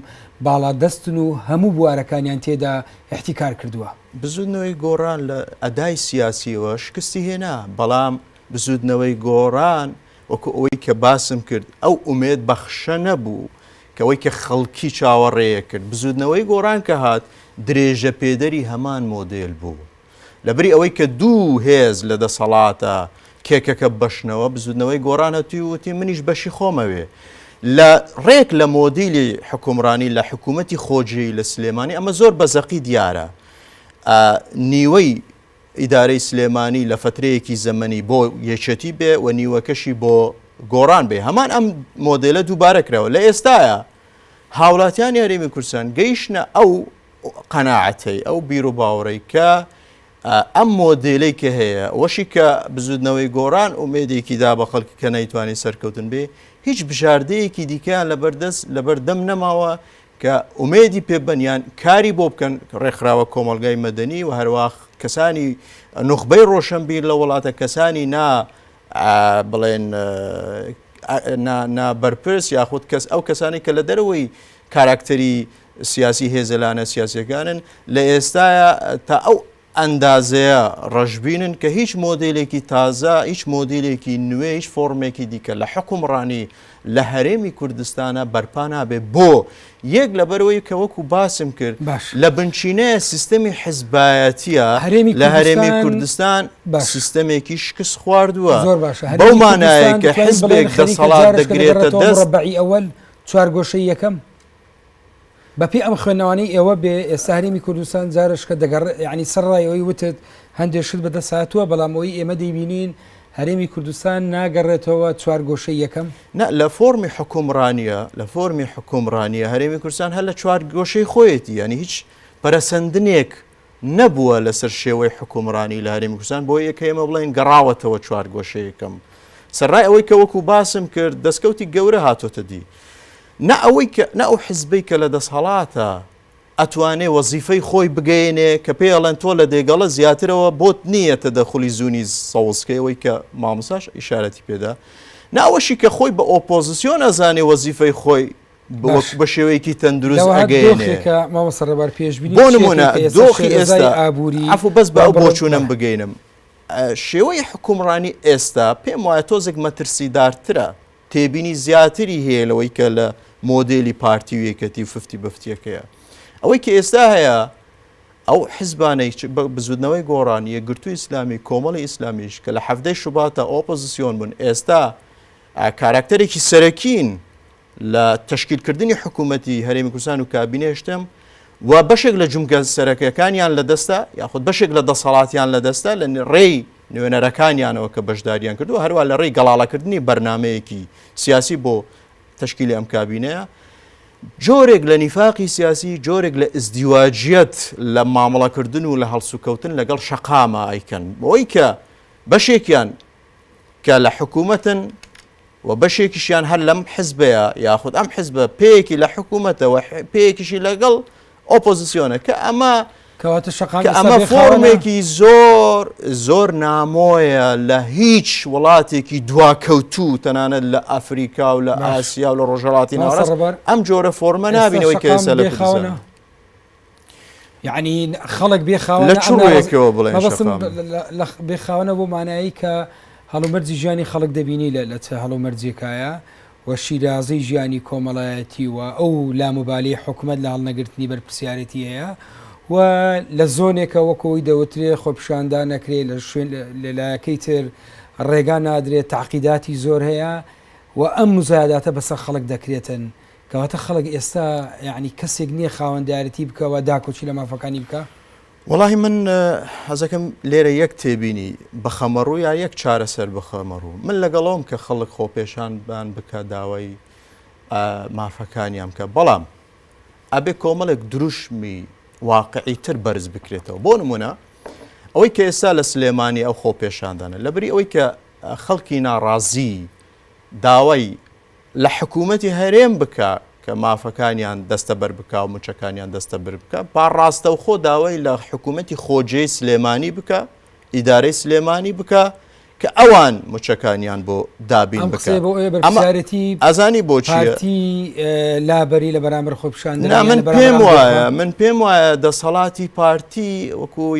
باڵادەستن و هەموو بوارەکانیان تێدا ئیحتیکار کردووە؟ بزوتنەوەی گۆڕان لە ئەدای سیاسیەوە شکستی هێنا، بەڵام بزوتنەوەی گۆڕان وەکو ئەوەی کە باسم کرد ئەو ئومێد بەخشە نەبوو کە ئەوەی کە خەڵکی چاوەڕێیە کرد. بزوتنەوەی گۆڕان کە هات درێژەپێدەری هەمان مۆدێل بوو. لەبری ئەوەی کە دوو هێز لە دەسەڵاتە کێکەکە ببەشنەوە، بزوتنەوەی گۆڕان هەتوی وتی منیش بەشی خۆمەوێ. لە ڕێک لە مۆدیلی حوکمڕانی لە حکوومەتی خۆجێی لە سلێمانی ئەمە زۆر بە زەقی دیارە. نیوەی ئیدارەی سلێمانی لە فەترەیەکی زەمەنی بۆ یەکێتی بێ و نیوەکەشی بۆ گۆڕان بێ. هەمان ئەم مۆدێلە دووبارە کراوە. لە ئێستایا هاوڵاتیانی هەرێمی کوردستان گەیشتنە ئەو قەناعەتەی، ئەو بیروباوەڕەی کە ئەم مۆدێلەی کە هەیە، ئەوەشی کە بزوتنەوەی گۆڕان ئومێدێکی دا بە خەڵکی کە نەیتوانی سەرکەوتن بێ، هیچ بژاردەیەکی دیکەیان لەبەردەست لەبەردەم نەماوە کە ئومێدی پێ بن یان کاری بۆ بکەن، ڕێکخراوە کۆمەڵگای مەدەنی و هەروەها کەسانی نوخبەی ڕۆشنبیر لە وڵاتە، کەسانی نا بڵێن نا بەرپرس یاخود کەس ئەو کەسانی کە لە دەرەوەی کاراکتەری سیاسی هێزە لانە سیاسیەکانن لە ئێستایا تا ئەو ئەندازەیە ڕەشبینن کە هیچ مۆدێلێکی تازە هیچ مۆدیلێکی نوێ هیچ فۆرمێکی دیکە لە حکومڕانی لە هەرێمی کوردستانە بەرپا نابێ بۆ یەک لەبەرەوەی کە وەکو باسم کرد باش. لە بنچینەیە سیستەمی حزبایەتیە هەرێمی لە هەرێمی کوردستان کوردستان باش. سیستەمێکی شکست خواردووە زۆر باشە بەو هەرێمی مانایە کوردستان کە دەتوانین بڵێن حزبێک خەریکە دەسەڵات جارێکە دەگرێتە دەگەڕێتەوە دەست مڕەبەعی ئەوەل چوارگۆشەی یەکەم بەپێی ئەم خوێندنەوانەی ئێوە بێ ئێستا هەرێمی کوردستان جارشکە دەگەڕ یعنی سەرڕای ئەوەی وتت هەندێک شت بەدەست هاتووە بەڵام ئەوەی ئێمە دەیبینین هەرێمی کوردستان ناگەڕێتەوە چوارگۆشەی یەکەم؟ نا لە فۆرمی حوکمڕانیە لە فۆرمی حوکمڕانیە هەرێمی کوردستان هەر لە چوارگۆشەی خۆیەتی یعنی هیچ پەرەسەندنێک نەبووە لەسەر شێوەی حوکمڕانی لە هەرێمی کوردستان بۆ یەکە ئێمە بڵێن گەڕاوەتەوە چوارگۆشەیەکەم سەرڕای ئەوەی کە وەکو باسم کرد دەستکەوتی گەورە هاتۆتە دی نە ئەوەی کە نە ئەو حزبەی کە لە دەسهەڵاتە ئەتوانێ وەزیفەی خۆی بگەیەنێ کە پێی ئەڵێن تۆ لە دێگەڵە زیاترەوە بۆت نییە تەدەخولی زوونی سەوز کەی ئەوەی کە مامۆستاش ئیشارەتی پێدا نە ئەوەشی کە خۆی بە ئۆپۆزیسیۆن ئەزانێ وەزیفەی خۆی باش بە شێوەیەکی تەندروست لەوەها ئەگەیەنێ دۆخێکە مامۆستا ڕێبوار پێشبینی بۆ چیەکەی نمونە کە ئێستا دۆخی شێرەزای ئێستا ئابووری عەفو بەس بە با ئەو بڵێم بۆچوونەم بەڵێ. بگەینم شێوەی حوکمڕانی ئێستا پێم وایە تۆزێک مەترسیدارترە تێبینی زیاتری هەیە لەوەی کە لە مۆدێلی پارتی و یەکەتی و ففتی بفتیەکەیە. ئەوەی کە ئێستا هەیە ئەو حزبانەی بزوتنەوەی گۆڕان، یەکگرتووی ئیسلامی، کۆمەڵی ئیسلامیش کە لە حەڤدەی شوباتا ئۆپۆزسیۆن بوون ئێستا کاراکتەرێکی سەرەکین لە تەشکیلکردنی حکوومەتی هەرێمی کوردستان و کابینەی هەشتەم و بەشێک لە جومگە سەرەکیەکانیان لەدەستە یاخود بەشێک لە دەسەڵاتیان لەدەستە لە ڕێی نوێنەرەکانیانەوە کە بەشداریان کردووە هەروە لە ڕێی گەڵاڵەکردنی بەرنمەیەکی سیاسی بۆ تەشکیلی ئەم کابینەیە جۆرێک لە نیفاقی سیاسی جۆرێک لە ئزدیواجیەت لە مامەڵەکردن و لە هەڵسوکەوتن لەگەڵ شەقامە ئەیکەن بۆی کە بەشێکیان کە لە حکوومەتن و بەشێکیشیان هەر لەم حزبەیە یاخود ئەم حزبە پێیەکی لە حکوومەتە و پێیەکیشی لەگەڵ ئۆپۆزیسیۆنە کە ئەمە کەواتە شەقام کە ئەمە فۆرمێکی زۆر زۆر نامۆیە لە هیچ وڵاتێکی دواکەوتوو تەنانەت لە ئەفریکا و لە ئاسیا و لە ڕۆژهەڵاتی ناوەڕاست ئەم جۆرە فۆرمە نابینەوەی کە ئێستا لە کوردستان. یعنی خەڵک بێ خاوەنە لە چ ڕوویەکەوە بڵێن مەبەستم شەقام؟ لە بێ خاوەنە بۆ مانایی کە هەڵومەرجی ژیانی خەڵک دەبینی لە لە چ هەڵومەرجێکایە و. و شیرازەی ژیانی کۆمەڵایەتی و ئەو لاموبالیەی حکومەت لە هەڵنەگرتنی بەرپرسیارێتی هەیە و لە زۆنێکە وەکو ئەوی دەوترێ خۆپیشاندان نەکرێ لە شوێن لە لایەکەی تر ڕێگا نادرێت تەعقیداتی زۆر هەیە و ئەم مزایداتە بەسەر خەڵک دەکرێتن کەواتە خەڵک ئێستا یعنی کەسێک نییە خاوەندارێتی بکە و داکۆکی لە مافەکانی بکە. وەڵاهی من حەزەکەم لێرە یەک تێبینی بخەمەڕوو یا یەک چارەسەر بخەمەڕوو من لەگەڵەوەم کە خەڵک خۆپێشاندان بکە داوای مافەکانیان بکە بەڵام ئەبێ کۆمەڵێک دروشمی واقعی تر بەرز بکرێتەوە بۆ نمونە ئەوەی کە ئێستا لە سلێمانی ئەو خۆپێشاندانە لەبری ئەوەی کە خەڵکی ناڕازی داوای لە حکوومەتی هەرێم بکا کە مافەکانیان دەستەبەر بکا و مووچەکانیان دەستەبەر بکا، با ڕاستەوخۆ داوای لە حکوومەتی خۆجێی سلێمانی بکا، ئیدارەی سلێمانی بکا کە ئەوان مووچەکانیان بۆ دابین ئەم بکا. قسەیە بۆ ئەوەیە ئەمە بەرپرسیارێتی ئەزانی بۆچییە؟ پارتی لابەری لە بەرامبەر خۆپیشاندەران نا یان من لە بەرامبەر پێم ئەم دۆخە؟ وایە من پێم وایە دەسەڵاتی پارتی وەکوو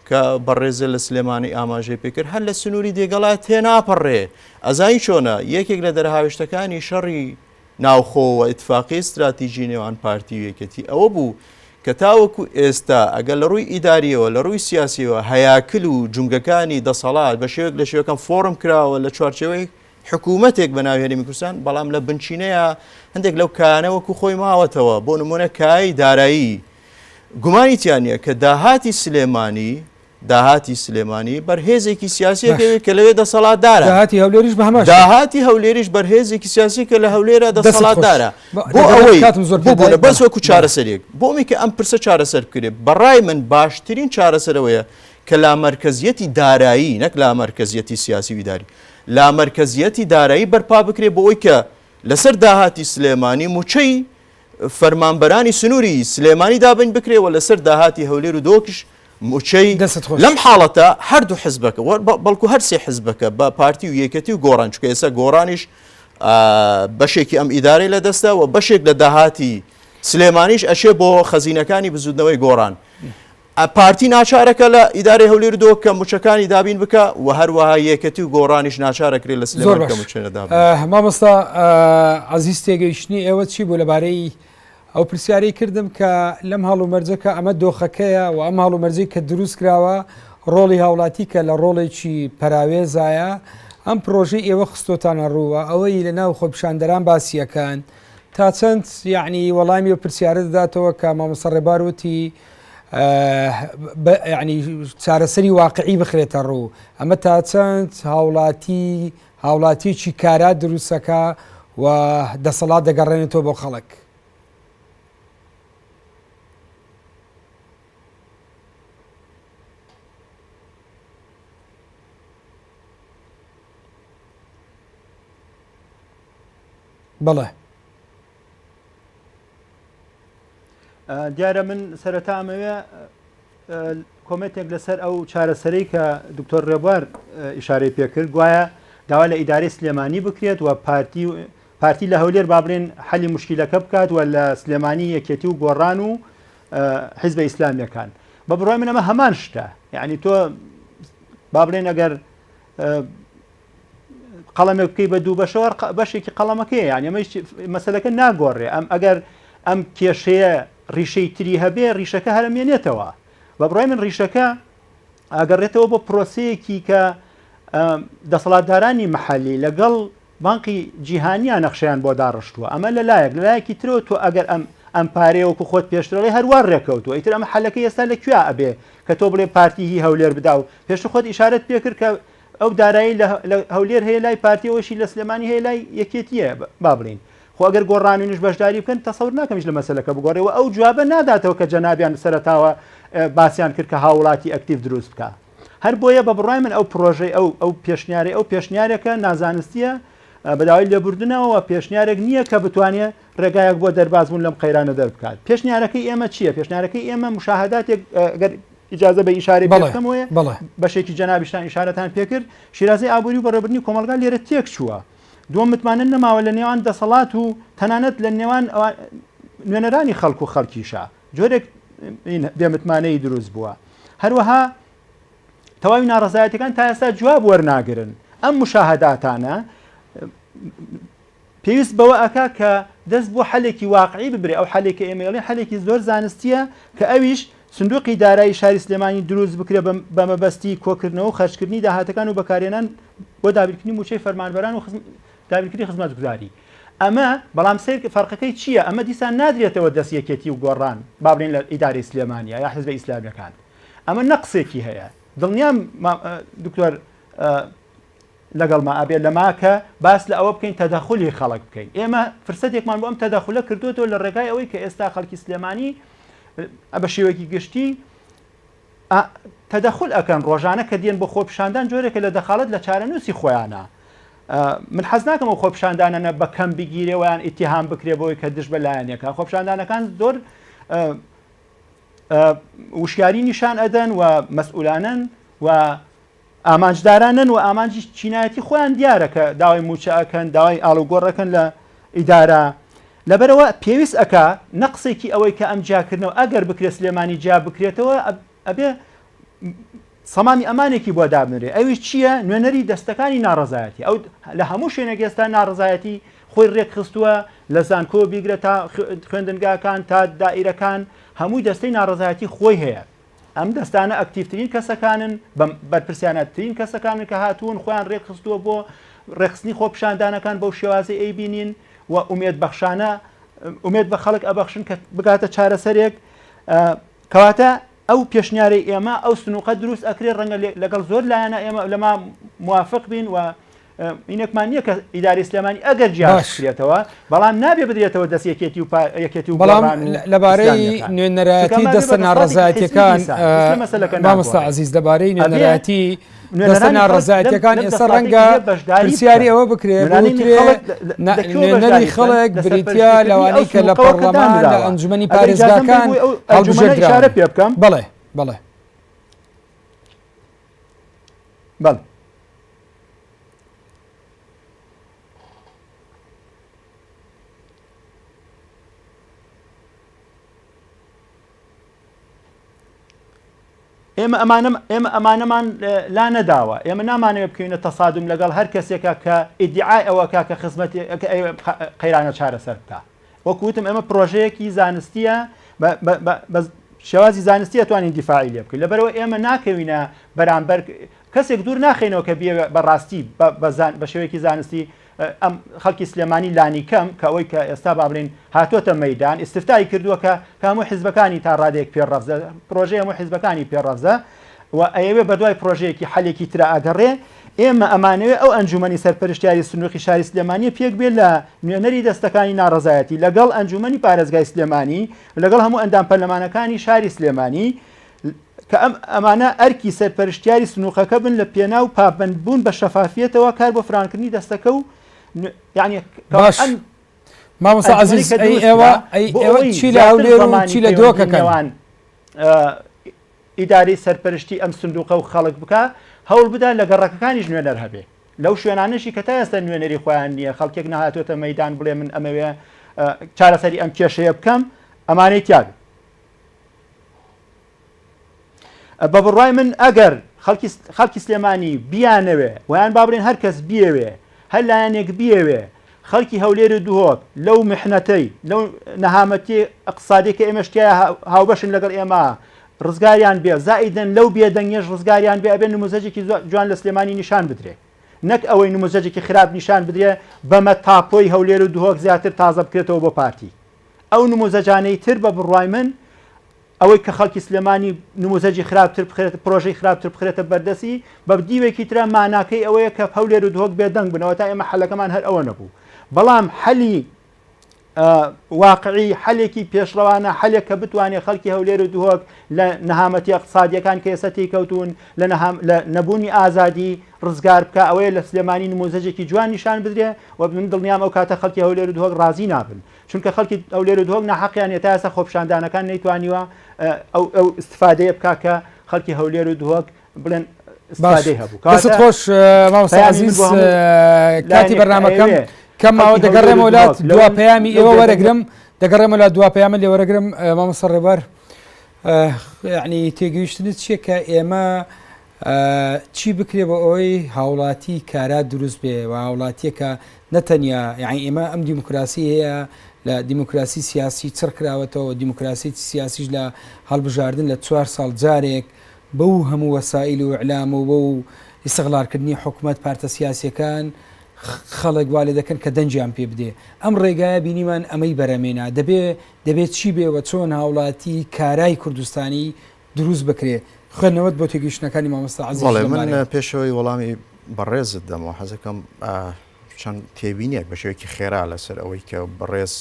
کە بەڕێزە لە سلێمانی ئاماژەی پێکرد هەر لە سنووری دێگەڵا تێناپەڕێ ئەزانی چۆنە یەکێک لە دەرهاوێشتەکانی شەڕی ناوخۆ و ئیتفاقی استراتیژی نێوان پارتی و یەکێتی ئەوە بوو کە تاوەکو ئێستا ئەگەر لە ڕووی ئیداریەوە لە ڕووی سیاسیەوە هەیاکل و جومگەکانی دەسەڵات بە شێوەیەک لە شێوەکان فۆرم کراوە لە چوارچێوەی حکوومەتێک بە ناوی هەرێمی کوردستان بەڵام لە بنچینەیە هەندێک لەو کایانە وەکو خۆی ماوەتەوە بۆ نمونە کای دارایی گومانی تیا نییە کە داهاتی سلێمانی داهاتی سلێمانی بەر هێزێکی سیاسیە باش. کەوێت کە لەوێ دەسەڵاتدارە. داهاتی هەولێریش بە هەمان شێوە. داهاتی هەولێریش بەر هێزێکی سیاسی کە لە هەولێرە دەستت خۆش. دەسەڵاتدارە. بۆ بۆ دەگەڵت ئەوەی کاتم زۆر بۆ پێدای بۆنە بەس بەڵێ وەکو بەڵێ. چارەسەریەک بۆ ئەوەی کە ئەم پرسە چارەسەر بکرێت بە ڕای من باشترین چارەسەر ئەوەیە کە لامەرکەزیەتی دارایی نەک لامەرکەزیەتی سیاسی و ئیداری لامەرکەزیەتی دارایی بەرپا بکرێت بۆ ئەوەی کە لەسەر داهاتی سلێمانی موچەی فەرمانبەرانی سنووری سلێمانی دابین بکرێ و لەسەر داهاتی هەولێر و دهۆکیش موچەی دەستت خۆش. لەم حاڵەتە هەردوو حزبەکە بەڵکو هەر سێ حزبەکە بە پارتی و یەکێتی و گۆڕان چونکە ئێستا گۆڕانیش بەشێکی ئەم ئیدارەی لە دەستە و بەشێک لە داهاتی سلێمانیش ئەشێ بۆ خەزینەکانی بزوتنەوەی گۆڕان پارتی ناچارەکە لە ئیدارەی هەولێر و دهۆک کە موچەکانی دابین بکە و هەروەها یەکێتی و گۆڕانیش ناچارەکرێت لە زۆر سلێمانی کە باش موچەیان دابین بکە. مامۆستا عەزیز تێگەیشتنی ئێوە چی بوو لەبارەی ئەو پرسیارەی کردم کە لەم هەڵومەرجە کە ئەمە دۆخەکەیە و ئەم هەڵومەرجەی کە دروست کراوە ڕۆڵی هاوڵاتی کە لە ڕۆڵێکی پەراوێزایە ئەم پرۆژەی ئێوە خستۆتانە ڕووە ئەوەی لە ناو خۆپیشاندەران باسیەکان تا چەند یعنی وەڵامی ئەو پرسیارە دەداتەوە کە مامۆستا ڕێبار وتی یعنی چارەسەری واقعی بخرێتە ڕوو ئەمە تا چەند هاوڵاتی هاوڵاتیەکی کارا دروستەکە و دەسەڵات دەگەڕێنێتەوە بۆ خەڵک. بەڵێ. دیارە من سەرەتا ئەمەوێ کۆمێنتێک لەسەر ئەو چارەسەرەی کە دکتۆر ڕێبوار ئیشارەی پێکرد گوایە داوا لە ئیدارەی سلێمانی بکرێت و پارتی پارتی لە هەولێر با بڵێن حەلی مشکیلەکە بکات و لە سلێمانی یەکێتی و گۆڕان و حیزبە ئیسلامیەکان بە بڕای من ئەمە هەمان شتە یعنی تۆ با بڵێن ئەگەر قەڵەمێک بکەی بە دوو بەشەوە بەشێکی قەڵەمەکەیە یانی ئەمەش مەسەلەکە ناگۆڕێ ئەم ئەگەر ئەم کێشەیە ڕیشەی تری هەبێ ڕیشەکە هەرەمێنێتەوە بە بڕای من ڕیشەکە ئاگەڕێتەوە بۆ پرۆسەیەکی کە دەسەڵاتدارانی محەلی لەگەڵ بانقی جیهانیان نەخشیان بۆ داڕشتووە ئەمە لە لایەک لە لایەکی ترەوە تۆ ئەگەر ئەم ئەم پارەیە وەکو خۆت پێشترڵی هەروە ڕێکەوتووە ئیتر ئەمە حەلەکەی ئێستا لە کوێ ئەبێ کە تۆ بڵێ پارتی هی هەولێر بدا و پێشتر خۆت ئیشارەت پێکرد کە ئەو دارایی لە هەولێر هەیە لای پارتی ئەوەشی لە سلێمانی هەیە لای یەکێتیە با بڵین خۆ ئەگەر گۆڕانونیش بەشداری بکەن تەسەور ناکەم هیچ لە مەسەلەکە بگۆڕێ و ئەو جوابە ناداتەوە کە جەنابیان سەرەتاوە باسیان کرد کە هاوڵاتی ئەکتیڤ دروست بکە هەر بۆیە بە بڕای من ئەو پرۆژەی ئەو ئەو پێشنیارەی ئەو پێشنیارێکە نازانستیە بەداوای لێبوردنەوە پێشنیارێک نییە کە بتوانێت ڕێگایەک بۆ دەربازبوون لەم قەیرانە دەربکات پێشنیارەکەی ئێمە چییە پێشنیارەکەی ئێمە مشاهداتێک گەر ئیجازە بە ئیشارەی پێ بکەم وەیە بەشێکی جەنابیشتان ئیشارەتان پێکرد شیرازەی ئابووری و بەڕێوەبردنی کۆمەڵگا لێرە تێک چووە دووەم متمانە نەماوە لە نێوان دەسەڵات و تەنانەت لە نێوان نوێنەرانی خەڵک و خەڵکیشە جۆرێک بێمتمانەیی دروست بووە هەروەها تەواوی ناڕەزایەتەکان تا ئێستا جواب وەرناگرن ئەم مشاهداتانە. پێویست بەوە ئەکا کە دەست بۆ حەلێکی واقعی ببرێ، ئەو حەلێک کە ئێمە ئەڵێین حەلێکی زۆر زانستییە کە ئەویش سندوقی دارایی شاری سلێمانی دروست بکرێ بە مەبەستی کۆکردنەوە و خەرجکردنی داهاتەکان و بەکارهێنان بۆ دابینکردنی مووچەی فەرمانبەران و دابینکردنی خزمەتگوزاری. ئەمە بەڵام سەیر فەرقەکەی چییە؟ ئەمە دیسان نادرێتەوە دەست یەکێتی و گۆڕان با بڵێین لە ئیدارەی سلێمانیا یا حزبە ئیسلامیەکان. ئەمە نەقسێکی هەیە. دڵنیام دکتۆر لەگەڵما ئەبێ لەما کە باس لە ئەوە بکەین تەدەخولی خەڵک بکەین. ئێمە فرسەتێکمان بۆ ئەم تەدەخولە کردووەتەوە لە ڕێگای ئەوەی کە ئێستا خەڵکی سلێمانی بە شێوەیەکی گشتی تەدەخول ئەکەن ڕۆژانە کە دێن بۆ خۆپیشاندان جۆرێکە لە دەخاڵەت لە چارەنووسی خۆیانە. من حەز ناکەم ئەو خۆپیشاندانانە بە کەم بگیرێ ویان ئیتیهام بکرێ بۆی کە دژ بە لایەنێکە. خۆپیشاندانەکان زۆر وشیاری نیشان ئەدەن و مەسئولانەن و ئامانجدارانەن و ئامانجی چینایەتی خۆیان دیارە کە داوای مووچە ئەکەن، داوای ئاڵوگۆڕ ئەکەن لە ئیدارە. لەبەرئەوە پێویست ئەکا نەقسێکی ئەوەی کە ئەم جیاکردنەوە ئەگەر بکرێ سلێمانی جیا بکرێتەوە ئەبێ سەمامی ئەمانێکی بۆ دابنرێ ئەویش چییە؟ نوێنەری دەستەکانی ناڕەزایەتی ئەو لە هەموو شوێنێک ئێستا ناڕەزایەتی خۆی ڕێکخستووە لە زانکۆ بیگرە تا خوێندنگاکان تا دائیرەکان هەمووی دەستەی ناڕەزایەتی خۆی هەیە. ئەم دەستانە ئەکتیڤترین کەسەکانن، بەرپرسیانەترین کەسەکانن کە هاتوون خۆیان رێکخستووە بۆ رێکخستنی خۆپیشاندانەکان بەو شێوازەی ئەیبینین و ئومێد بەخشانە ئومێد بە خەڵک ئەبەخشن کە بگاتە چارەسەرێک. کەواتە ئەو پێشنیارەی ئێمە ئەو سنووقە دروست ئەکرێ ڕەنگە لەگەڵ زۆر لایەنە ئێمە لەما موافق بین و اینێکمان نییە کە ئیداری سلێمانی ئەگەر جیاکرێتەوە بەڵام نابێ بدرێتەوە دەست یەکێتی و یەکێتی و بەڵام لەبارەی نوێنەرایەتی دەستە ناڕەزایەتیەکان مامۆستا عەزیز لەبارەی نوێنەرایەتی دەستە ناڕەزایەتیەکان ئێستا ڕەنگە پرسیاری ئەوە بکرێ نوێنەری خەڵک بریتە لەوانەی کە لە پەرلەمان لە ئەنجومەنی پارێزگاکان هەڵبژێردراون پێ بکەم بەڵێ بەڵێ بەڵێ. ئێمە ئەمانە ئێمە ئەمانەمان لا نەداوە ئێمە نامانەوێت بکەوینە تەسادوم لەگەڵ هەر کەسێکە کە ئیدعای ئەوەکە کە خزمەتی قەیرانە چارەسەر بکە وەکو وتم ئەمە پرۆژەیەکی زانستیە بە شێوازی زانستی ئەتوانین دیفاعی لێ بکەین لەبەرەوە ئێمە ناکەوینە بەرامبەر کەسێک دوور ناخەینەوە کە بیەوێ بە ڕاستی بە شێوەیەکی زانستی ئەم خەڵکی سلێمانی لانیکەم کە ئەوەی کە ئێستا با بڵێین هاتۆتە مەیدان ئیستفتای کردووە کە کە هەموو حیزبەکانی تا ڕادەیەک پێ ڕەفزە پرۆژەی هەموو حیزبەکانی پێ ڕەفزە و ئەیەوێ بەدوای پرۆژەیەکی حەلێکی ترا ئەگەڕێ ئێمە ئەمانەوێ ئەو ئەنجومەنی سەرپەرشتیاری سنووقی شاری سلێمانیە پێک بێ لە نوێنەری دەستەکانی ناڕەزایەتی لەگەڵ ئەنجومەنی پارێزگای سلێمانی لەگەڵ هەموو ئەندام پەرلەمانەکانی شاری سلێمانی کە ئەم ئەمانە ئەرکی سەرپەرشتیاری سنووقەکە بن لە پێناو پابەندبوون بە شەفافیەتەوە کار بۆ فراوانکردنی دەستەکە و یعنی باش ئەم مامۆستا ئەنجومەنی عەزیز کە ئەی دروست ئێوە کرا ئەی بۆ ئێوە ئەوەی چی لە زیاتر هەولێر و زەمانی چی لە پەیوەندی دهۆکەکەن؟ نێوان ئیدارەی سەرپەرشتی ئەم سندوقە و خەڵک بکا، هەوڵ بدا لە گەڕەکەکانیش نوێنەر هەبێ. لەو شوێنانەشی کە تا ئێستا نوێنەری خۆیان نییە، خەڵکێک نەهاتۆتە مەیدان بڵێ من ئەمەوێ چارەسەری ئەم کێشەیە بکەم، ئەمانەی تیا بێ. بە بڕوای من ئەگەر خەڵکی خەڵکی سلێمانی بیانەوێ ویان با بڵێن هەر کەس بیەوێ هەر لایەنێک بیەوێ خەڵکی هەولێر و دهۆک لەو محنەتەی لەو نەهامەتی ئەقتصادی کە ئێمەش تیا هاوبەشن لەگەڵ ئێمە ڕزگاریان بێ زائیدەن لەو بێدەنگیەش ڕزگاریان بێ ئەبێ نموزەجێکی جوان لە سلێمانی نیشان بدرێ نەک ئەوەی نموزەجێکی خراپ نیشان بدرێ بەمە تاپۆی هەولێر و دهۆک زیاتر تازە بکرێتەوە بۆ پارتی ئەو نموزەجانەی تر بە بڕوای من ئەوەی کە خەڵکی سلێمانی نموزەجی خراپتر بخرێتە پرۆژەی خراپتر بخرێتە بەردەستی بە دیوێکی ترە ماناکەی ئەوەیە کە هەولێر و دهۆک بێدەنگ بنەوە تا ئێمە حەلەکەمان هەر ئەوە نەبوو بەڵام حەلی واقعی حەلێکی پێشڕەوانە حەلێک کە بتوانێت خەڵکی هەولێر و دهۆک لە نەهامەتی اقتصادیەکان کە ئێستا تێکەوتون لە لە نەبوونی ئازادی ڕزگار بکە ئەوەیە لە سلێمانی نموزەجێکی جوان نیشان بدرێ و من دڵنیام ئەو کاتە خەڵکی هەولێر و دهۆک ڕازی نابن چونکە خەڵکی هەولێر و دهۆک ناحەقیان نیە تا ئێستا خۆپیشاندانەکان نەیتوانیوە ئەو ئەو ئیستفادەیە بکا کە خەڵکی هەولێر و دهۆک بڵێن باش ئیستفادەی هەبوو دەستت کەواتە خۆش مامۆستا پەیامی من عەزیز بۆ هەموو کاتی لایەنێک کە بەرنامەکەم ئەیەوێ کەم ماوە خەڵکی هەولێر و دەگەڕێمەوە لات دهۆک لەو دوا پەیامی لەو ئێوە بێدەنگە وەرەگرم دەگەڕێمەوە لات دوا پەیامت لێ وەرەگرم مامۆستا ڕێبوار یعنی تێگەیشتنت چییە کە ئێمە چی بکرێ بۆ ئەوەی هاوڵاتی کارا دروست بێ و هاوڵاتیەکە نەتەنیا یعنی ئێمە ئەم دیموکراسی هەیە لە دیموکراسی سیاسی چڕ کراوەتەوە دیموکراسی سیاسیش لە هەڵبژاردن لە چوار ساڵ جارێک بەو هەموو وەسائیل و ئیعلام و بەو ئیستغلالکردنی حکومەت پارتە سیاسیەکان خەڵک وا لێ دەکەن کە دەنگیان پێ بدێ ئەم ڕێگایە بینیمان ئەمەی بەرەمێنا دەبێ دەبێ چی بێ و چۆن هاوڵاتی کارای کوردستانی دروست بکرێ خوێندنەوەت بۆ تێگەیشتنەکانی مامۆستا عەزیز بەڵێ لەم من بارەیەوە. پێشەوەی وەڵامی بەڕێزت دەمەوە حەزەکەم چەند تێبینیەک بە شێوەیەکی خێرا لەسەر ئەوەی کە بەڕێز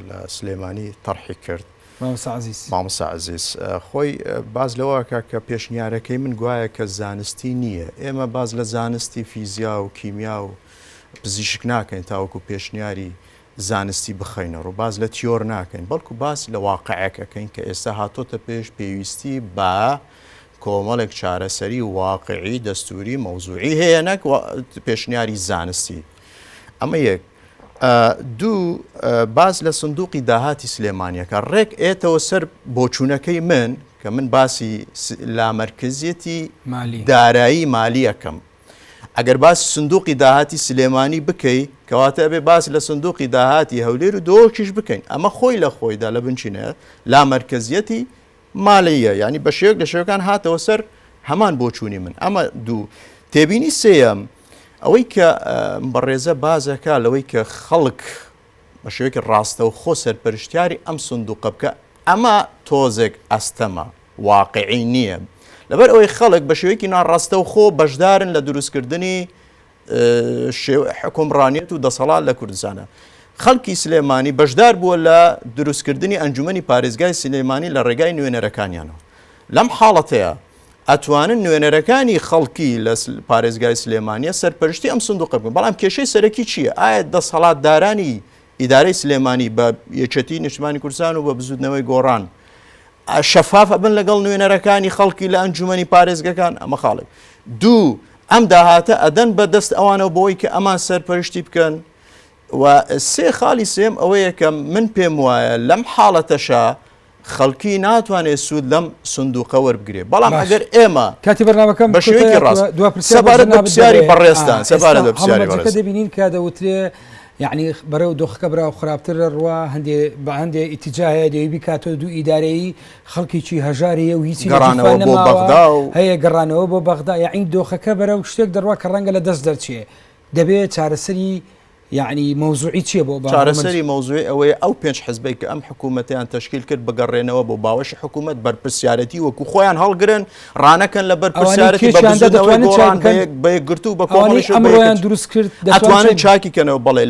لە سلێمانی تەرحی کرد. مامۆستا عەزیز. مامۆستا عەزیز خۆی باس لەوە ئەکا کە پێشنیارەکەی من گوایە کە زانستی نییە. ئێمە باس لە زانستی فیزیا و کیمیا و پزیشک ناکەین تاوەکو پێشنیاری زانستی بخەینە ڕوو، باس لە تیۆر ناکەین، بەڵکو باس لە واقعێک ئەکەین کە ئێستا هاتۆتە پێش پێویستی بە کۆمەڵێک چارەسەری واقعی دەستوری مەوزوعی هەیە نەک پێشنیاری زانستی. ئەمە یەک. دوو، باس لە سندوقی داهاتی سلێمانیەکە ڕێک ئێتەوە سەر بۆچوونەکەی من کە من باسی لامەرکزیەتی دارایی مالیەکەم. ئەگەر باسی سندوقی داهاتی سلێمانی بکەی کەواتە ئەبێ باس لە سندوقی داهاتی هەولێر و دهۆکیش بکەین ئەمە خۆی لە خۆیدا لە بنچینە لامەرکەزیەتی مالیە یعنی بە شێوەیەک لە شێوەکان هاتەوە سەر هەمان بۆچوونی من ئەمە دوو تێبینی سێیەم ئەوەی کە بەڕێزە بازەکە لەوەی کە خەڵک بە شێوەیەکی ڕاستەوخۆ سەرپەرشتیاری ئەم سندوقە بکە ئەمە تۆزێک ئەستەمە واقعی نییە لەبەر ئەوەی خەڵک بە شێوەیەکی ناڕاستەوخۆ بەشدارن لە دروستکردنی حکومڕانیەت و دەسەڵات لە کوردستانە. خەڵکی سلێمانی بەشدار بووە لە دروستکردنی ئەنجومەنی پارێزگای سلێمانی لە ڕێگای نوێنەرەکانیانەوە. لەم حاڵەتەیە ئەتوانن نوێنەرەکانی خەڵکی لە پارێزگای سلێمانیە سەرپەرشتی ئەم سندوقە بکەن. بەڵام کێشەی سەرەکی چییە؟ ئایا دەسەڵاتدارانی ئیدارەی سلێمانی بە یەکێتی نیشتمانی کوردستان و بە بزوتنەوەی گۆڕان شەفاف ئەبن لەگەڵ نوێنەرەکانی خەڵکی لە ئەنجومەنی پارێزگەکان ئەمە خاڵێک دوو ئەم داهاتە ئەدەن بە دەست ئەوانەوە بۆی کە ئەمان سەرپەرشتی بکەن و سێ خاڵی سێم ئەوەیە کە من پێم وایە لەم حاڵەتەشا خەڵکی ناتوانێت سوود لەم سندوقە وەربگرێ بەڵام ئەگەر ئێمە کاتی بەرنامەکەم بە شێوەیەکی ڕاست سەبارەت بە پرسیاری بەڕێزتان سەبارەت بە پرسیاری بەڕێز دەبینین کە دەوترێ یعنی بەرەو دۆخەکە براو خراپتر ڕوا هەندێ بە هەندێ ئیتیجا هەیە دەوی بیکاتەوە دوو ئیدارەیی خەڵکێکی هەژار هەیە و هیچی گەڕانەوە بۆ بەغدا و هەیە گەڕانەوە بۆ بەغدا یعنی دۆخەکە بەرەو شتێک دەڕوا کە ڕەنگە لە دەست دەرچێ دەبێ چارەسەری یەعنی مەوزوعی چیە بۆ با چارەسەری مەوزوعی ئەوەیە ئەو پێنج حزبەی کە ئەم حکوومەتەیان تەشکیل کرد بگەڕێنەوە بۆ باوەشی حکوومەت بەرپرسیارەتی وەکو خۆیان هەڵگرن ڕانەکەن لە بەرپرسیارەتی بە بزووتنەوەی گۆڕان بە یەک بە یەکگرتوو بە کۆمەڵیش و بە ئەمڕۆیان دروست کرد ئەتوانن چاکی کەنەوە بەڵێ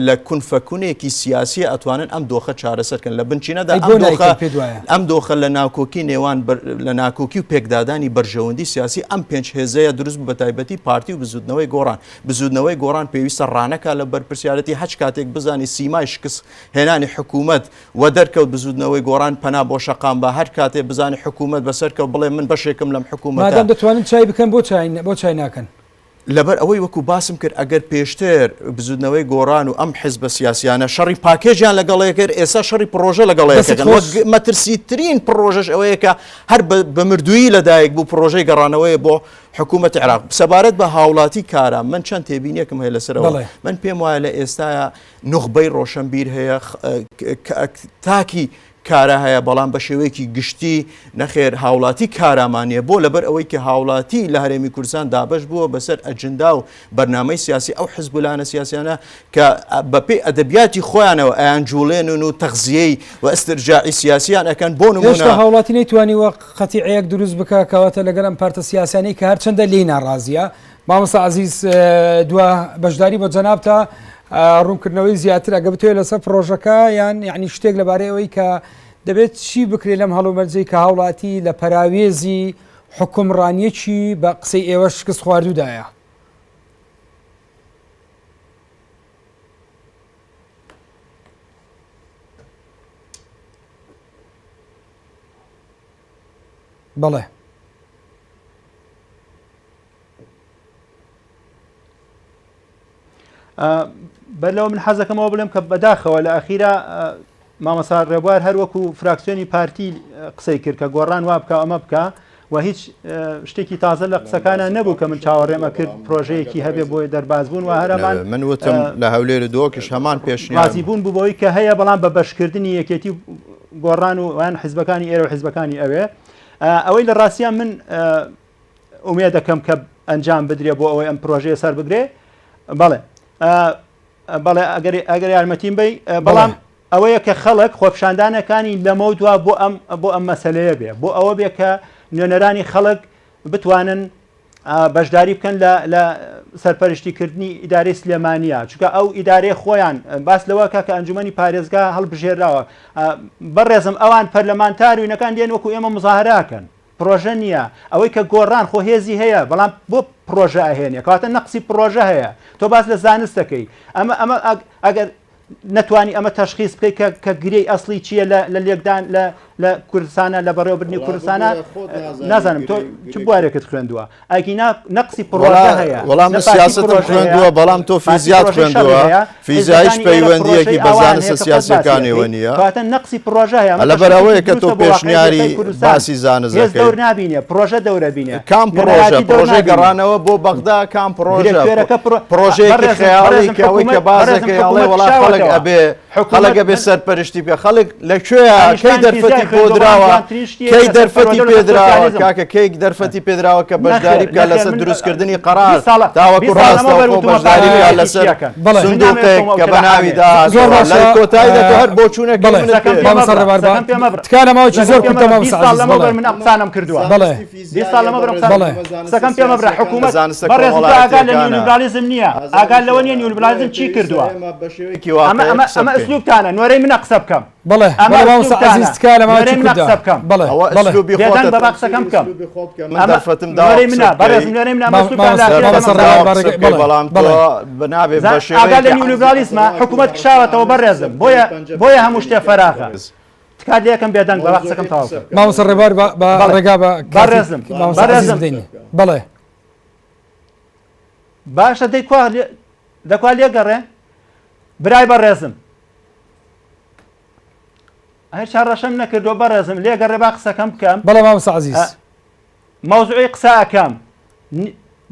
لە کونفەکونێکی سیاسی ئەتوانن ئەم دۆخە چارەسەر کەن لە بنچینەدا ئەم دۆخە ئەم دۆخە لە ناکۆکی نێوان لە ناکۆکی و پێکدادانی بەرژەوەندی سیاسی ئەم پێنج هێزەیە دروست بە تایبەتی پارتی و بزووتنەوەی گۆڕان بزوتنەوەی گۆڕان پێویستە ڕانەکا لە بەرپرسیارەتی هەچ کاتێک بزانی سیمای شکست هێنانی حکومەت وەدەرکەوت بزوتنەوەی گۆڕان پەنا بۆ شەقام با هەر کاتێ بزانی حکومەت بەسەرکەوت بڵێ من بەشێکم لەم حکومەتە. مادام دەتوانن چای بکەن بۆ چای بۆ چای ناکەن؟ لەبەر ئەوەی وەکو باسم کرد ئەگەر پێشتر بزوتنەوەی گۆڕان و ئەم حزبە سیاسیانە شەڕی پاکێجیان لەگەڵ یەکرد ئێستا شەڕی پڕۆژە لەگەڵ یەکەکەن وەک مەترسیترین پڕۆژەش ئەوەیە کە هەر بە مردوویی لەدایک بوو پڕۆژەی گەڕانەوەیە بۆ حکوومەتی عێراق سەبارەت بە هاوڵاتی کارا من چەند تێبینیەکم هەیە لەسەرەوە من پێم وایە لە ئێستایا نوخبەی ڕۆشنبیر هەیە تاکی کارا هەیە بەڵام بە شێوەیەکی گشتی نەخێر هاوڵاتی کارامانە بۆ لەبەر ئەوەی کە هاوڵاتی لە هەرێمی کوردستان دابش بووە بەسەر ئەجندا و بەرنامەی سیاسی ئەو حزبولانە سیاسیانە کە بەپێی ئەدەبیاتی خۆیانەوە ئەیان جوڵێنن و تەغزیەی و ئەسترجاعی سیاسیان ئەکەن بۆ نمونە هاوڵاتی نەیتوانیوە قەتیعەیەک دروست بکا کەواتە لەگەل ئەم پارتە سیاسیانەی کە هەرچەندە لێی ناڕازیە. مامۆستا عەزیز دوا بەشداری بۆ جەنابتە ڕوونکردنەوەی زیاتر ئەگە بتەوێت لەسەر پڕۆژەکە یان یعنی شتێک لەبارەی ئەوەی کە دەبێت چی بکرێت لەم هەڵومەرجەی کە هاوڵاتی لە پەراوێزی حکومڕانیەکی بە قسەی ئێوە شکست خواردوودایە. بەڵێ. بەر لەوە من حەزەکەمەوە بڵێم کە بەداخەوە لە ئەخیرا مامەسا ڕێبوار هەر وەکو فراکسیۆنی پارتی قسەی کرد کە گۆڕان وا بکە ئەمە بکە و هیچ شتێکی تازە لە قسەکانە نەبوو کە من چاوەڕێم ئەکرد پرۆژەیەکی هەبێ بۆی دەربازبوون و هەرەمان من وتم لە هەولێر و دۆکیش هەمان پێشنیار ڕازیبوون بوو بەوەی کە هەیە بەڵام بە بەشکردنی یەکێتی و گۆڕان و وان حیزبەکانی ئێرە و حیزبەکانی ئەوێ ئەوەی لە ڕاستیان من ئومێدەکەم کە ئەنجام بدرێ بۆ ئەوەی ئەم پرۆژەیە سەر بگرێ بەڵێ بەڵێ ئەگەر ئەگەر یارمەتیم بی بەڵام ئەوەیە کە خەڵک خۆپیشاندانەکانی لەمەودوا بۆ ئەم بۆ ئەم مەسەلەیە بێ، بۆ ئەوە بێ کە نوێنەرانی خەڵک بتوانن بەشداری بکەن لە لە سەرپەرشتیکردنی ئیدارەی سلێمانیە، چونکە ئەو ئیدارەیە خۆیان باس لەوە کە کە ئەنجومەنی پارێزگا هەڵبژێراوە. بەڕێزم ئەوان پەرلەمانتار و اینەکان دێن وەکو ئێمە مزاهرەکەن. پرۆژە نییە ئەوەی کە گۆڕان خۆ هێزی هەیە بەڵام بۆ پرۆژە ئەهێنێ کەواتە نەقسی پرۆژە هەیە تۆ باس لە زانست دەکەی ئەمە ئەمە ئەگەر نەتوانی ئەمە تەشخیس بکەی کە کە گرێی ئەسڵی چییە لە لە لێکدان لە لە کوردستانە لە بەڕێوەبردنی کوردستانە نازانم تۆ چ بوارێکت خوێندووە ئەگینا نەقسی پڕۆژە هەیە وەڵام نە من پارتی سیاسەتم پڕۆژە هەیە خوێندووە بەڵام تۆ پارتی فیزیات پڕۆژەی شەڕی خوێندووە هەیە فیزیایش حیزبەکانی ئێرە پەیوەندییەکی پڕۆژەی بە ئاوایان زانستە هەیە کە خۆت باسی سیاسییەکانەوە ئەکەی نییە کەواتە نەقسی پڕۆژە هەیە ئەمە لەبەر تەشخیصێکی ئەوەیە کە تۆ دروستە بۆ واقعی پێشنیاری ئێستای کوردستان باسی زانست هێز دەکەی دەور نابینێ پڕۆژە دەورە بینێ کام پڕۆژە نوێنەرایەتی دەور پڕۆژەی نابینێ گەڕانەوە بۆ بەغدا کام پڕۆژە دیرێکتۆرەکە پڕۆ پڕۆژەیەکی بەڕێزم خەیاڵی بەڕێزم کە ئەوەی کە حکوومەت باس بەڕێزم دەکەی ئەڵێ حکوومەت وەڵا خەڵک کشاوەتەوە ئەبێ خەڵک حکوومەت ئەبێ من سەرپەرشتی بکە خەڵک لە کوێیە کەی ئەنیشتاین دەرفەتی فیزیای بۆ خوێندووە بەڵام دراوە جوانترین شتی هەیە کەی لەسەر دەرفەتی پەروەردە و لەسەر پێدراوە سۆسیالیزم کاکە کەی دەرفەتی پێدراوە کە بەشداری نەخێر بکە نەخێر لەسەر من دروستکردنی 20 قەرار ساڵە تاوەکو 20 ساڵ لەمەوبەر ڕاستەوخۆ وتومە بەشداری پارتی بکە یەکێتی لەسەر چیەکەن بەڵێ من نامەوێت سندوقێک خۆم ئەو کە بە تەلەحە ناوی بێ زۆر داهاتەوە لە باشە کۆتاییدا تۆ هەر بۆچوونەکەی بەڵێ منت قسەکەم پێ پێ مامۆستا مەبڕە ڕێبوار با قسەکەم پێ مەبڕە تکا لە ماوەیەکی قسەکەم زۆر پێ کورتە مەبڕە 20 مامۆستا ساڵ عەزیز لەمەوبەر بەڵێ من ئەم قسانەم کردووە بەڵێ 20 ساڵ لەمەوبەر ئەم قسانەم بەڵێ قسەکەم پێ مەبڕە حکوومەت زانستە بەڕێزم تۆ ئاگات لە کۆمەڵایەتییەکانە نیولیبرالیزم نییە ئاگات لەوە نییە نیولیبرالیزم چی کردووە بە شێوەیەکی ئەمە واقعی ئەمە قسە ئەمە بکەین ئسلوبتانە نۆرەی منە قسە بکەم بەڵێ ئەمە بەڵێ مامۆستا عەزیز ئسلوبتانە تکایە لە نۆرەی ماوەیەکی منە کورتدا قسە بکەم بەڵێ ئەوە بەڵێ ئسلوبی بێدەنگ خۆتە بە با قسەکەم بکەم من ئەمە دەرفەتم داوە نۆرەی قسە منە بەڕێزم بکەی نۆرەی منە ئەمە ئسلوبتان مامۆستا لاکرێت ئەمە مامۆستا قسە ڕێبوار دەرفەتم داوە با قسە ڕێگە بکەی بەڵێ بەڵام تۆ بەڵێ نابێ بە ئاگا لە شێوەیەکی نیولیبرالیزمە حکوومەت کشاوەتەوە بەڕێزم بۆیە بۆیە هەموو شتێ فەراغە تکات لێکەم بێدەنگ بە با قسەکەم تەواو بکەم مامۆستا ڕێبوار با با بەڵێ ڕێگا بە کاتی بەڕێزم مامۆستا عەزیز بەڕێزم بدەین بەڵێ باشە دەی کوا دەکوا لێگەڕێ برای بەڕێزم هەر چاڕەشەم نەکردووە بەڕێزم لێگەڕێ با قسەکەم بکەم بەڵێ مامۆستا عەزیز مەوزوعی قسە ئەکەم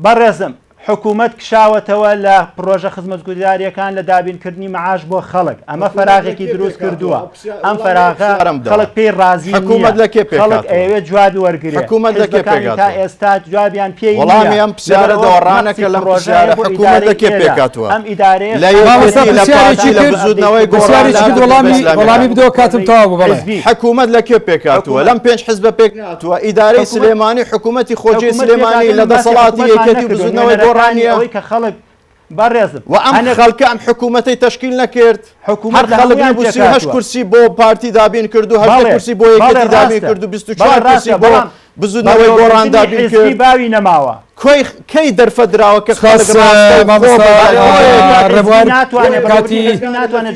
بەڕێزم حکوومەت کشاوەتەوە لە پڕۆژە خزمەتگوزارییەکان لە دابینکردنی مەعاش بۆ خەڵک، ئەمە فەراغێکی دروست کردووە، ئەم فەراغە خەڵک پێی ڕازی نییە، خەڵک ئەیەوێت جوابی وەرگرێ، حیزبەکانی تا ئێستا جوابیان پێی نییە، لەبەرئەوە نەقسی پڕۆژە هەیە بۆ ئیدارەی ئێرە، ئەم ئیدارەیە مامۆستا پرسیارێکی کرد پرسیارێکی کرد وەڵامی وەڵامی بدەوە کاتم تەواو بوو بەڵێ. حکوومەت لە کێ پێکهاتووە؟ لەم پێنج حزبە پێکهاتووە، ئیدارەی سلێمانی حکوومەتی خۆجێی سلێمانی لە دەسەڵاتی یەکێتی و بزووتنەوەی گۆڕان نییە؟ و ئەم خەڵکە ئەم حکوومەتەی تەشکیل نەکرد؟ هەر خەڵک نەبوو 38 کورسی بۆ پارتی دابین کرد و 18 کورسی بۆ یەکێتی دابین کرد و 24 کورسی بۆ بزووتنەوەی گۆڕان دابین کرد. کۆی کەی دەرفەت دراوە کە خەڵک سپاس ڕاستەوخۆ مامۆستا بەشداری بکات؟ ڕێبوار کاتی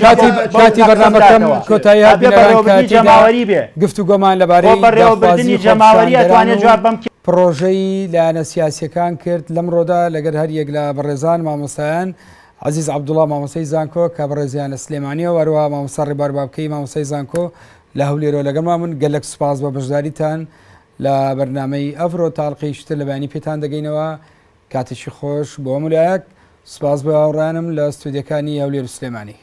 کاتی کاتی بەرنامەکەم کۆتایی هات بینەران کە تێیدا گفتوگۆمان لەبارەی داخوازی خۆپیشاندەران و پڕۆژەی لایەنە سیاسیەکان کرد لەمڕۆدا لەگەر هەر یەک لە بەڕێزان مامۆستایان عەزیز عەبدوڵا مامۆستای زانکۆ کە بەڕێزیان لە سلێمانیەوە هەروەها مامۆستا ڕێبوار بابکەیی مامۆستای زانکۆ لە هەولێرەوە لەگەڵمان بوون گەلەک سوپاس بۆ بەشداریتان لە بەرنامەی ئەڤرۆ تاڵقێکی تر لە بەیانی پێتان دەگەینەوە کاتێکی خۆش بۆ هەموو لایەک سوپاس بۆ هاوڕێیانم لە ستۆدیەکانی هەولێر و سلێمانی.